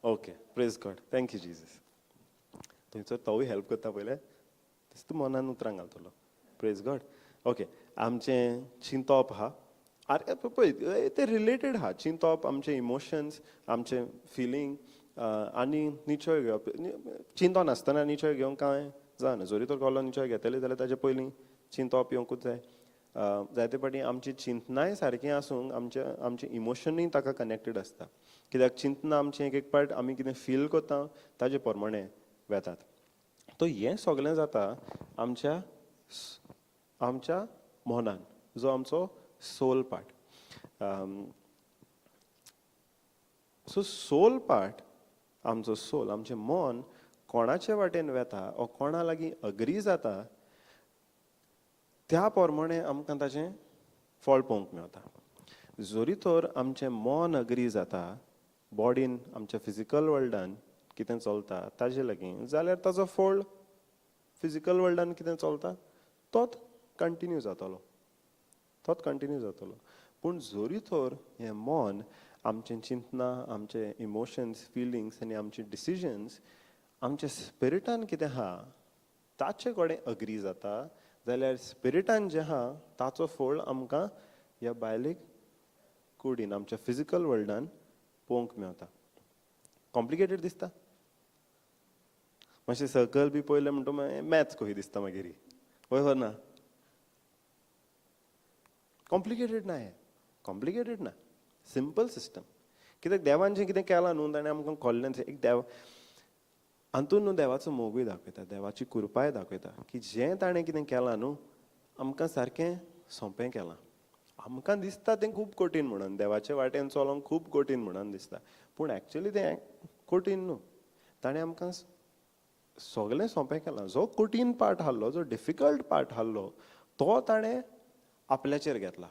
Okay, praise God, thank you Jesus. थंयसर तोवूय हेल्प करता पयलें, तेच तूं मनान उतरां घालतलो. Praise God. Okay, आमचें चिंतप आहा, आरे पळय तें रिलेटेड आहा. चिंतप, आमचे इमोशन्स, आमचें फिलींग आनी निचय घेवप. चिंतो नासतना निचय घेवंक कांय जायना. जरी तर कहलो निचय घेतले जाल्यार ताजे पयलीं चिंतप येवंकूच जाय. जायते फावटी आमची चिंतनाय सारकीं आसूंक आमचे आमचें इमोशनूय ताका कनेक्टेड आसता. कित्याक चिंतना आमचें एक एक पार्ट आमी कितें फील करता ताजे प्रमाणे वेतात. तो हें सगळें जाता आमच्या आमच्या मनान, जो आमचो soul part. So soul part, आमचो सोल, आमचें मन कोणाचे वाटेन वेता ओ कोणा लागीं अग्री जाता त्या प्रमाणे आमकां ताचें फळ पळोवंक मेळटा. जरी तर आमचें मन अग्री जाता बॉडीन, आमच्या फिजिकल वर्ल्डान कितें चलता ताजे लागीं, जाल्यार ताजो फळ फिजिकल वर्ल्डान कितें चलता तोच कंटिन्यू जातलो, तोच कंटिन्यू जातलो. पूण जोरी तर हें मन आमचें चिंतना, आमचे इमोशन्स, फिलिंग्स आनी आमचे डिसिजन्स आमच्या स्पिरिटान कितें आहा ताचे कडेन अग्री जाता जाल्यार स्पिरिटान जें आहा ताचो फळ आमकां ह्या बायलेक कुडीन आमच्या फिजिकल वर्ल्डान पळोवंक मेवता. कॉम्प्लिकेटेड दिसता मातशें, सर्कल बी पळयलें म्हणटा मागीर मॅथ्स कशी दिसता मागीर, हय हो ना? कॉम्प्लिकेटेड ना हें, कॉम्प्लिकेटेड ना, सिंपल सिस्टम. कित्याक देवान जें कितें केलां न्हू ताणें आमकां कळ्ळें. एक देव हातून न्हू देवाचो मोगूय दाखयता, देवाची कृपाय दाखयता की जें ताणें कितें केलां न्हू आमकां सारकें सोंपें केलां. आमकां दिसता तें खूब कठीण म्हणून, देवाचे वाटेन चलोंक खूब कठीण म्हणून दिसता, पूण एक्चुली तें कठीण न्हू. ताणें आमकां सगळें सोंपें केलां. जो कठीण पार्ट आहलो, जो डिफिकल्ट पार्ट आहलो तो ताणें आपल्याचेर घेतला.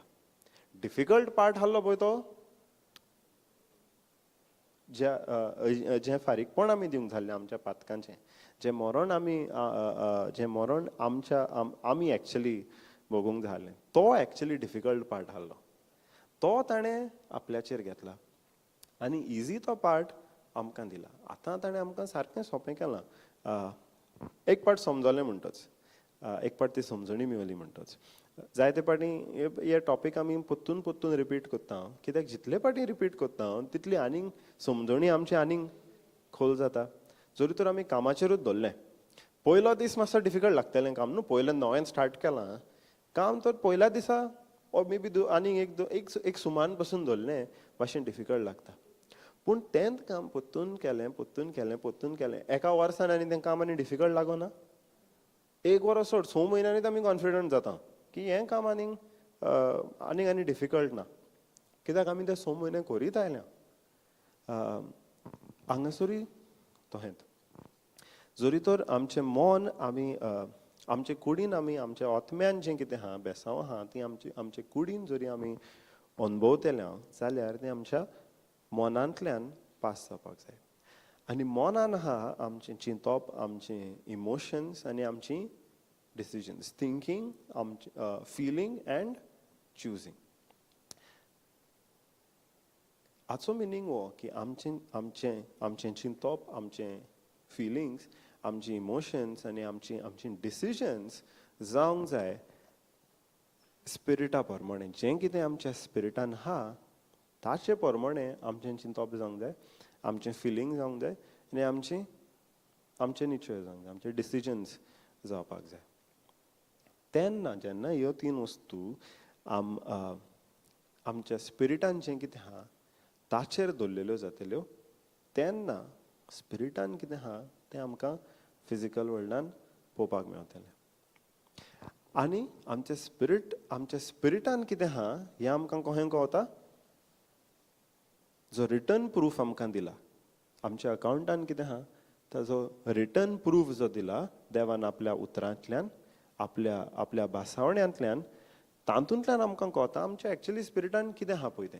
डिफिकल्ट पार्ट आहलो पळय तो ज्या जें फारीकपण आमी दिवंक जाल्लें आमच्या पातकांचें, जें मरण आमी जें मरण आमच्या आमी एक्चुली भोगूंक जाल्लें, तो एक्चुली डिफिकल्ट पार्ट आहलो तो ताणें आपल्याचेर घेतला आनी इजी तो पार्ट आमकां दिला. आतां ताणें आमकां सारकें सोंपें केलां. एक पार्ट समजलें म्हणटच, एक पार्ट ती समजणी मेवली म्हणटच. जायते पाटी हे टॉपीक आमी परतून परतून रिपीट करता, कित्याक जितले पाटी रिपीट करता तितली आनीक समजणी आमची आनीक खोल जाता. जरी तर आमी कामाचेरूच धरलें, पयलो दीस मातसो डिफिकल्ट लागतलें काम न्हू, पयलें नवें स्टार्ट केलां काम तर पयल्या दिसा ऑर मे बी आनीक एक एक सुमान पसून धरलें मातशें डिफिकल्ट लागता. पूण तेंच काम परतून केलें, परतून केलें, परतून केलें, एका वर्सान आनी तें काम आनी डिफिकल्ट लागना. एक वर्स सोड, 6 म्हयन्यांनी आमी कॉन्फिडंट जाता की हें काम आनीक आनीक आनी डिफिकल्ट ना, कित्याक आमी ते 6 म्हयने करीत आयल्या. हांगासरूय तशेंच जरी तर आमचें मन आमी आमचे कुडीन आमी आमच्या आत्म्यान जें कितें आहा बेसांव आहा ती आमची आमचे कुडीन जरी आमी अणभवतल्या जाल्यार तें आमच्या मनांतल्यान पास जावपाक जाय. आनी मनान आहा आमचें चिंतप, आमचें इमोशन्स आनी आमची डिसिजन्स, थिंकींग, आमचें फिलींग अँड चुजींग. हाचो मिनींग हो की आमचें आमचें आमचें चिंतप, आमचें फिलिंग्स, आमची इमोशन्स आनी आमची आमची डिसिजन्स जावंक जाय स्पिरिटा प्रमाणे. जें कितें आमच्या स्पिरिटान आहा ताचे प्रमाणे आमचें चिंतप जावंक जाय, आमचें फिलींग जावंक जाय आनी आमची आमचे निश्चय जावंक जाय, आमचे डिसिजन्स जावपाक जाय. तेन्ना जेन्ना ह्यो 3 वस्तू आमच्या स्पिरिटान जें कितें आहा ताचेर दवरलेल्यो जातल्यो तेन्ना स्पिरिटान कितें आहा तें आमकां फिजिकल वर्ल्डान पळोवपाक मेवतलें. आनी आमचें स्पिरीट, आमच्या स्पिरिटान कितें आहा हें आमकां कशें कळटा? जो रिटर्न प्रूफ आमकां दिला, आमच्या अकावंटान कितें आहा ताजो रिटर्न प्रूफ जो दिला देवान आपल्या उतरांतल्यान, आपल्या आपल्या भासावण्यांतल्यान, तातूंतल्यान आमकां कळटा आमच्या एक्चुली स्पिरिटान कितें आहा पळय तें.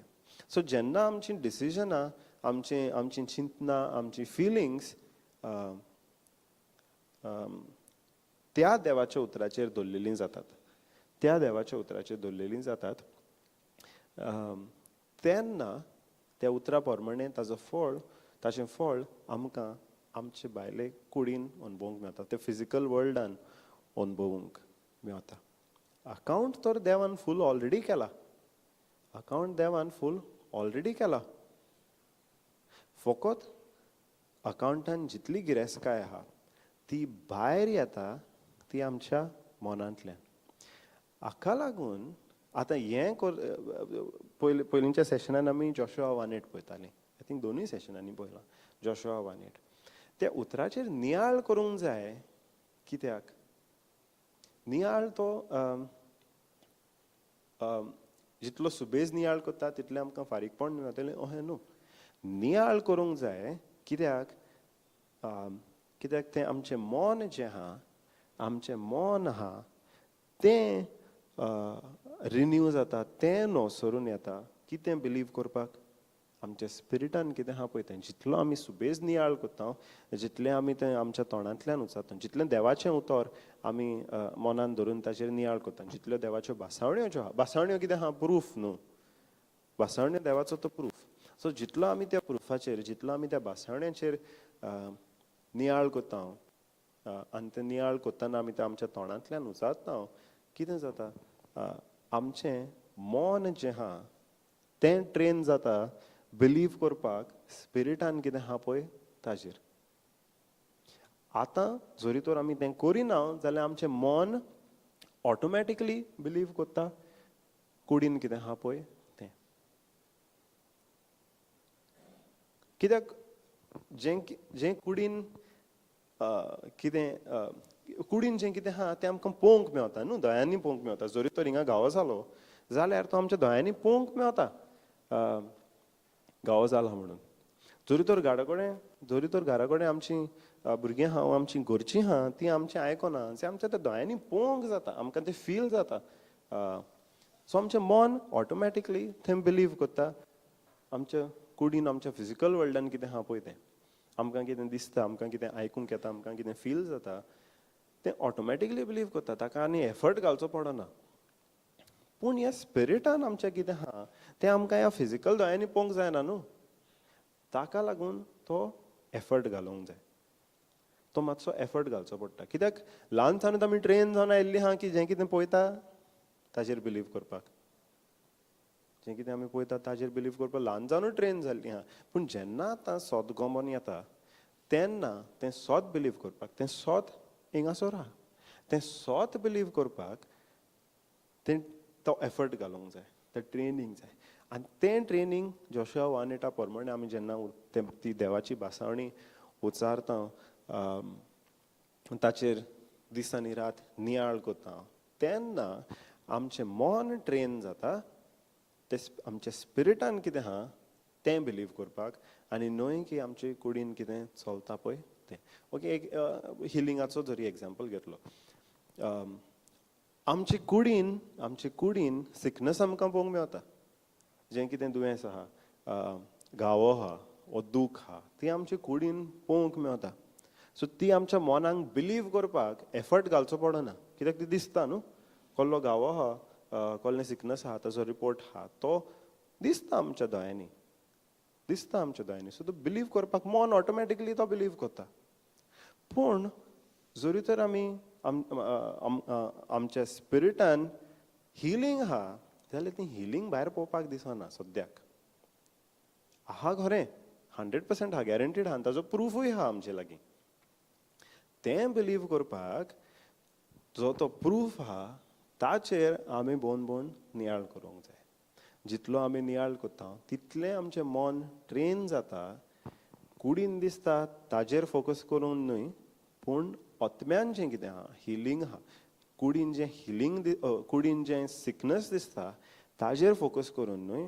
सो जेन्ना आमची डिसिजनां, आमचीं आमचीं चिंतनां, आमची फिलिंग्स त्या देवाच्या उतराचेर दवरलेलीं जातात, त्या देवाच्या उतराचेर दवरलेलीं जातात, तेन्ना त्या उतरा प्रमाणे ताजो फळ, ताचें फळ आमकां आमचे भायले कुडीन अणभवूंक मेळटा, ते फिजिकल वर्ल्डान अणभवूंक मेळटा. अकावंट तर देवान फूल ऑलरेडी केला, अकावंट देवान फूल ऑलरेडी केला. फकत अकावंटान जितली गिरेस्तकाय आहा ती भायर येता ती आमच्या मनांतल्यान. हाका लागून आतां हें पयलीं पयलींच्या सेशनान आमी जोशुआ 1:8 पळयतालीं, I think दोनूय सेशनांनी पळयलां जोशुआ 1:8. त्या उतराचेर नियाळ करूंक जाय. कित्याक नियाळ तो जितलो सुबेज नियाळ करता तितलें आमकां फारीकपण मेळटलें अशें न्हू. नियाळ करूंक जाय कित्याक कित्याक तें आमचें मन जें आहा, आमचें मन आहा तें रिन्यू जाता, तें नवसरून येता. कितें बिलीव करपाक? आमच्या स्पिरिटान कितें आहा पळय तें जितलो आमी सुबेज नियाळ करता, जितलें आमी तें आमच्या तोंडांतल्यान उचारता, जितलें देवाचें उतर आमी मनान धरून ताचेर नियाळ करता, जितल्यो देवाच्यो भासावण्यो ज्यो आहा, भासावण्यो कितें आहा प्रूफ न्हू, भासावण्यो देवाचो तो प्रूफ. सो जितलो आमी त्या प्रुफाचेर, जितलो आमी त्या भासावण्याचेर नियाळ करता आनी ते नियाळ करतना आमी ते आमच्या तोंडांतल्यान उचारता, कितें जाता, आमचें मन जें आहा तें ट्रेन जाता बिलीव करपाक स्पिरिटान कितें आहा पळय ताजेर. आतां जरी तर आमी तें करिना जाल्यार आमचें मन ऑटोमॅटिकली बिलीव करता कुडीन कितें आहा पळय तें. कित्याक जें जें कुडीन कितें कुडीन जें कितें आहा तें आमकां पळोवंक मेवता न्हू, दोळ्यांनी पळोवंक मेवता. जरी तर हिंगा घावो जालो जाल्यार तो आमच्या दोळ्यांनी पळोवंक मेवता घावो जाला म्हणून. जरी तर घरा कडेन आमची भुरगीं आहा, आमची घरचीं आहा, ती आमचें आयकना, तें आमच्या त्या दोळ्यांनी पळोवंक जाता, आमकां तें फील जाता. सो आमचें मन ऑटोमॅटिकली थंय बिलीव करता आमच्या कुडीन, आमच्या फिजिकल वर्ल्डान कितें आहा पळय तें आमकां कितें दिसता, आमकां कितें आयकूंक येता, आमकां कितें फील जाता, तें ऑटोमॅटिकली बिलीव करता. ताका आनी एफर्ट घालचो पडना. पूण ह्या स्पिरिटान आमचें कितें आहा तें आमकां ह्या फिजिकल दोळ्यांनी पळोवंक जायना न्हू, ताका लागून तो एफर्ट घालूंक जाय, तो मातसो एफर्ट घालचो पडटा. कित्याक ल्हान सावन आमी ट्रेन जावन आयिल्ली आहा की जें कितें पळयता ताजेर बिलीव करपाक, जें कितें आमी पळयता ताजेर बिलीव करपाक ल्हान जावन ट्रेन जाल्ली आहा. पूण जेन्ना आतां सोद गमोन येता तेन्ना तें सोद बिलीव करपाक, तें सोद हिंगासर आहा, तें सोद बिलीव करपाक तें तो एफर्ट घालूंक जाय, तें ट्रेनींग जाय. आनी तें ट्रेनींग जोशुआ 1:8 प्रमाणे आमी जेन्ना ती देवाची भासावणी उचारता, ताचेर दीस आनी रात नियाळ करता, तेन्ना आमचें मन ट्रेन जाता तें आमच्या स्पिरिटान कितें आहा तें बिलीव करपाक, आनी न्हय की आमचे कुडीन कितें चलता पळय तें. ओके, एक हिलिंगाचो जरी एग्जाम्पल घेतलो, आमचे कुडीन सिकनस आमकां पळोवंक मेवता, जें कितें दुयेंस आहा, घावो आहा वो दूख आहा, ती आमचे कुडीन पळोवंक मेवता. सो ती आमच्या मनाक बिलीव करपाक एफर्ट घालचो पडना, कित्याक ती दिसता न्हू, कसलो घावो आहा, कसलें सिकनस आहा, ताचो रिपोर्ट आहा, तो दिसता आमच्या दोळ्यांनी, दिसता आमच्या दोळ्यांनी. सो तो बिलीव करपाक मन ऑटोमॅटिकली तो बिलीव करता. पूण जरी तर आमी आमच्या स्पिरिटान हिलींग आहा जाल्यार ती हिलींग भायर पळोवपाक दिसना सद्याक. आहा खरें, 100% आहा, गॅरंटीड आहा, ताजो प्रुफूय आहा आमचे लागीं. तें बिलीव करपाक जो तो प्रूफ आहा ताचेर आमी बोन बोन नियाळ करूंक जाय. जितलो आमी नियाळ करता तितलें आमचें मन ट्रेन जाता, कुडीन दिसता ताजेर फोकस करूंक न्हय, पूण आत्म्यान जें कितें आहा हिलींग आहा, कुडीन जें हिलींग, कुडीन जें सिकनस दिसता ताजेर फोकस करून न्हय,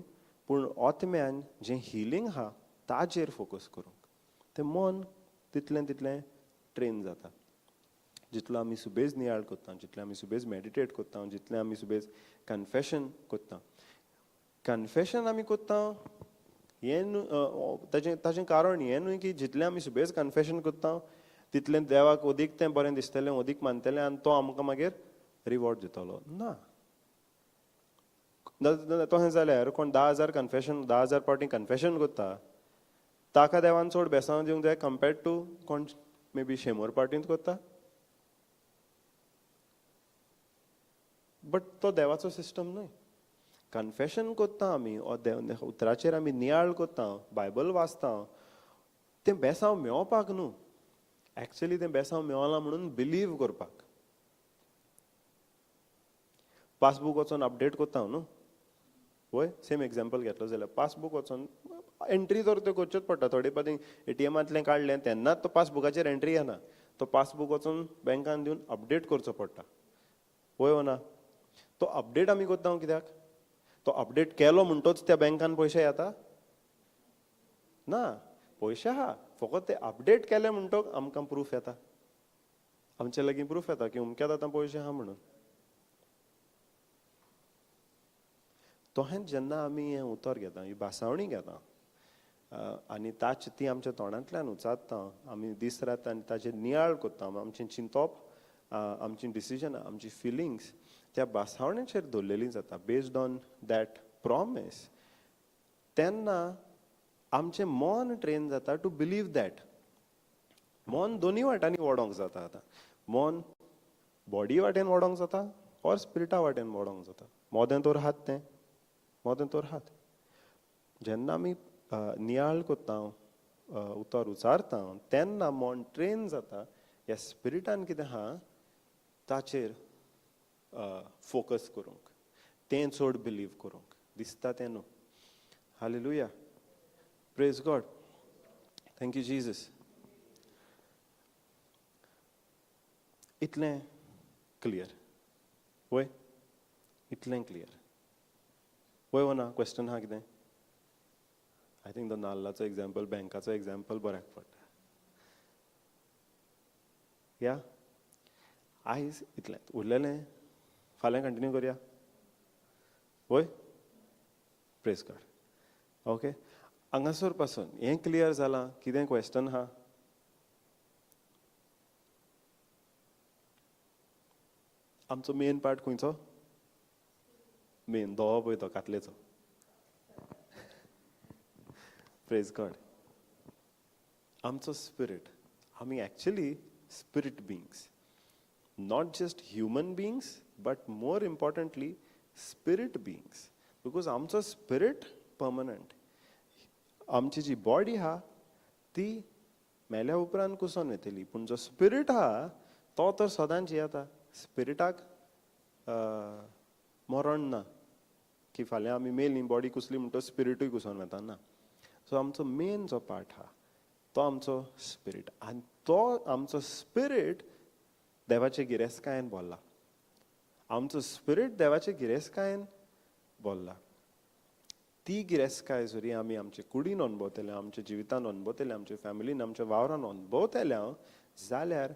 पूण आत्म्यान जें हिलींग आहा ताजेर फोकस करूंक तें मन तितलें तितलें ट्रेन जाता. जितलो आमी सुबेज नियाळ करता, जितलें आमी सुबेज मेडिटेट करता, जितलें आमी सुबेज कन्फेशन करता. कन्फेशन आमी करता हें न्हू, ताजें कारण हें न्हय की जितलें आमी सुबेज कन्फेशन करता तितलें देवाक अदीक तें बरें दिसतलें, अदीक मानतलें आनी तो आमकां मागीर रिवॉर्ड दितलो ना. तशें जाल्यार कोण 10,000 कन्फेशन, 10,000 पावटी कन्फेशन करता ताका देवान चड बेसांव दिवंक जाय कंपेर्ड टू कोण मे बी 100 पावटींत करता. बट तो देवाचो सिस्टम न्हय. कन्फेशन करता आमी, उतराचेर आमी नियाळ करता, बायबल वाचता, तें बेसांव मेवपाक न्हू, एक्चुअली तें बेसांव मेवलां म्हणून बिलीव करपाक. पासबूक वचोन अपडेट करता न्हू, वय सेम एग्जाम्पल घेतलो जाल्यार पासबूक वचोन एंट्री तर त्यो करच्योच पडटा. थोडे पाटी एटीएमांतलें काडलें तेन्नाच तो पासबुकाचेर एंट्री येना, तो पासबूक वचोन बँकान दिवन अपडेट करचो पडटा, वय वो ना? तो अपडेट आमी करता कित्याक? तो अपडेट केलो म्हणटोच त्या बँकान पयशे येता ना, पयशे आहा, फकत ते अपडेट केले म्हणटक आमकां प्रूफ येता, आमचे लागीं प्रूफ येता की अमक्यात आतां पयशे आहा म्हणून. तशेंच जेन्ना आमी हें उतर घेता, ही भासावणी घेता, आनी ताचे ती आमच्या तोंडांतल्यान उचारता, आमी दीस रात आनी ताचेर नियाळ करता, आमचें चिंतप, आमची डिसिजनां, आमची फिलिंग्स त्या भासावणेचेर दवरलेली जाता, बेज्ड ऑन that promise. तेन्ना आमचें मन ट्रेन जाता टू बिलीव that. मन दोनी वाटांनी वडोंक जाता आतां. मन बॉडी वाटेन वडोंक जाता ऑर स्पिरिटा वाटेन वडोंक जाता. मोदें तर हात तें, मोदें तर हात. जेन्ना आमी नियाळ करता, उतर उचारता, तेन्ना मन ट्रेन जाता ह्या स्पिरिटान कितें आहा ताचेर फोकस करूंक, तें चड बिलीव करूंक, दिसता तें न्हू. Hallelujah, praise God, thank you Jesus. इतलें क्लियर वय? इतलें क्लियर वय वो ना? क्वेश्चन आहा कितें? I think तो नाल्लाचो एग्जाम्पल, बँकाचो एग्जाम्पल बऱ्याक पडटा. या आयज इतलें उरलेलें फाल्यां कंटिन्यू करया वय? Praise God. Okay, हांगासर पासून हें क्लियर जालां? कितें क्वेश्चन आहा? आमचो मेन पार्ट खंयचो? मेन धवो पळय तो कातलेचो. Praise God. आमचो स्पिरीट, आमी actually spirit beings, not just human beings but more importantly spirit beings, because आमचो स्पिरीट पर्मनंट. आमची जी बॉडी आहा ती मेल्या उपरांत कुसोन वतली, पूण जो स्पिरीट आहा तो तर सदांच जियेता. स्पिरिटाक मरण ना की फाल्यां आमी मेली बॉडी कुसली म्हणटो स्पिरिटूय कुसोन वता ना. सो आमचो मेन जो पार्ट आहा तो आमचो स्पिरीट, आनी तो आमचो स्पिरीट देवाचे गिरेस्तकायेन भरला. आमचो स्पिरीट देवाचे गिरेस्तकायेन भरला. ती गिरेस्तकाय जरी आमी आमचे कुडीन अणभवतले, आमच्या जिवितान अणभवतले, आमच्या फॅमिलीन, आमच्या वावरान अणभवतले जाल्यार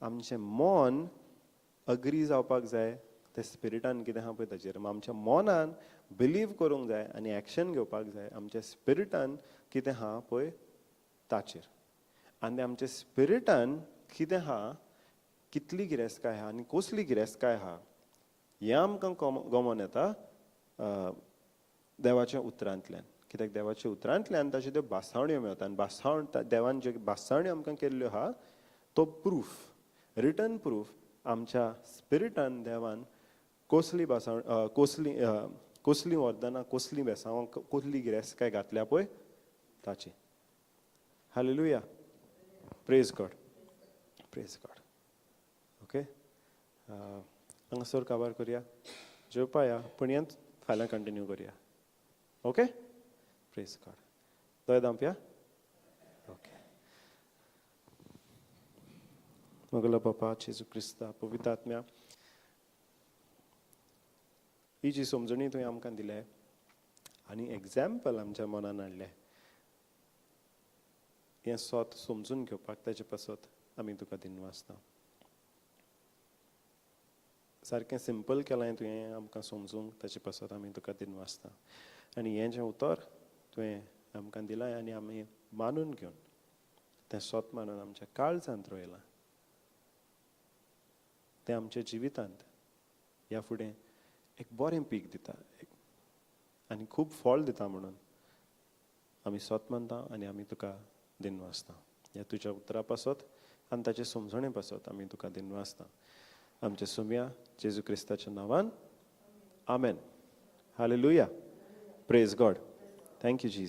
आमचें मन अग्री जावपाक जाय ते स्पिरिटान कितें आहा पळय ताचेर. आमच्या मनान बिलीव करूंक जाय आनी एक्शन घेवपाक जाय आमच्या स्पिरिटान कितें आहा पळय ताचेर. आनी आमच्या स्पिरिटान कितें आहा, कितली गिरेस्तकाय आहा आनी कसली गिरेस्तकाय आहा हें आमकां गमोन येता देवाच्या उतरांतल्यान. कित्याक देवाच्या उतरांतल्यान ताच्यो त्यो भासावण्यो मेळटा, आनी भासावण देवान ज्यो भासावण्यो आमकां केल्ल्यो आहा तो प्रूफ, रिटर्न प्रूफ आमच्या स्पिरिटान देवान कसली भासावण, कसली कसली वरदानां, कसली बेसांवां, कसली गिरेस्तकाय घातल्या पळय ताची. Hallelujah, praise God, praise God. Okay, हांगासर काबार करया, जेवपा या, पूण हेंच फाल्यां कंटिन्यू करया. ओके, प्रेज गॉड. दोय दामपया. ओके, मगला बापा जेजू क्रिस्ता पवित्र आत्म्या, ही जी समजणी तुवें आमकां दिल्या आनी एग्जाम्पल आमच्या मनान हाडलें, हें स्वत समजून घेवपाक ताचे पासत आमी तुका दिनवासता. सारकें सिंपल केलां तुवें आमकां समजूंक, ताचे पासत आमी तुका दिनवासता. आनी हें जें उतर तुवें आमकां दिलां आनी आमी मानून घेवन तें स्वत मानून आमच्या काळजांत रोयलां, तें आमच्या जिवितांत ह्या फुडें एक बरें पीक दिता आनी खूब फळ दिता म्हणून आमी स्वत मानता आनी आमी तुका दिनवासता. ह्या तुज्या उतरा पासत आनी ताचे समजणे पासत आमी तुका दिनवासता. आमच्या सुम्या जेजू क्रिस्ताच्या नांवान, आमेन. Hallelujah, praise God, thank you Jesus.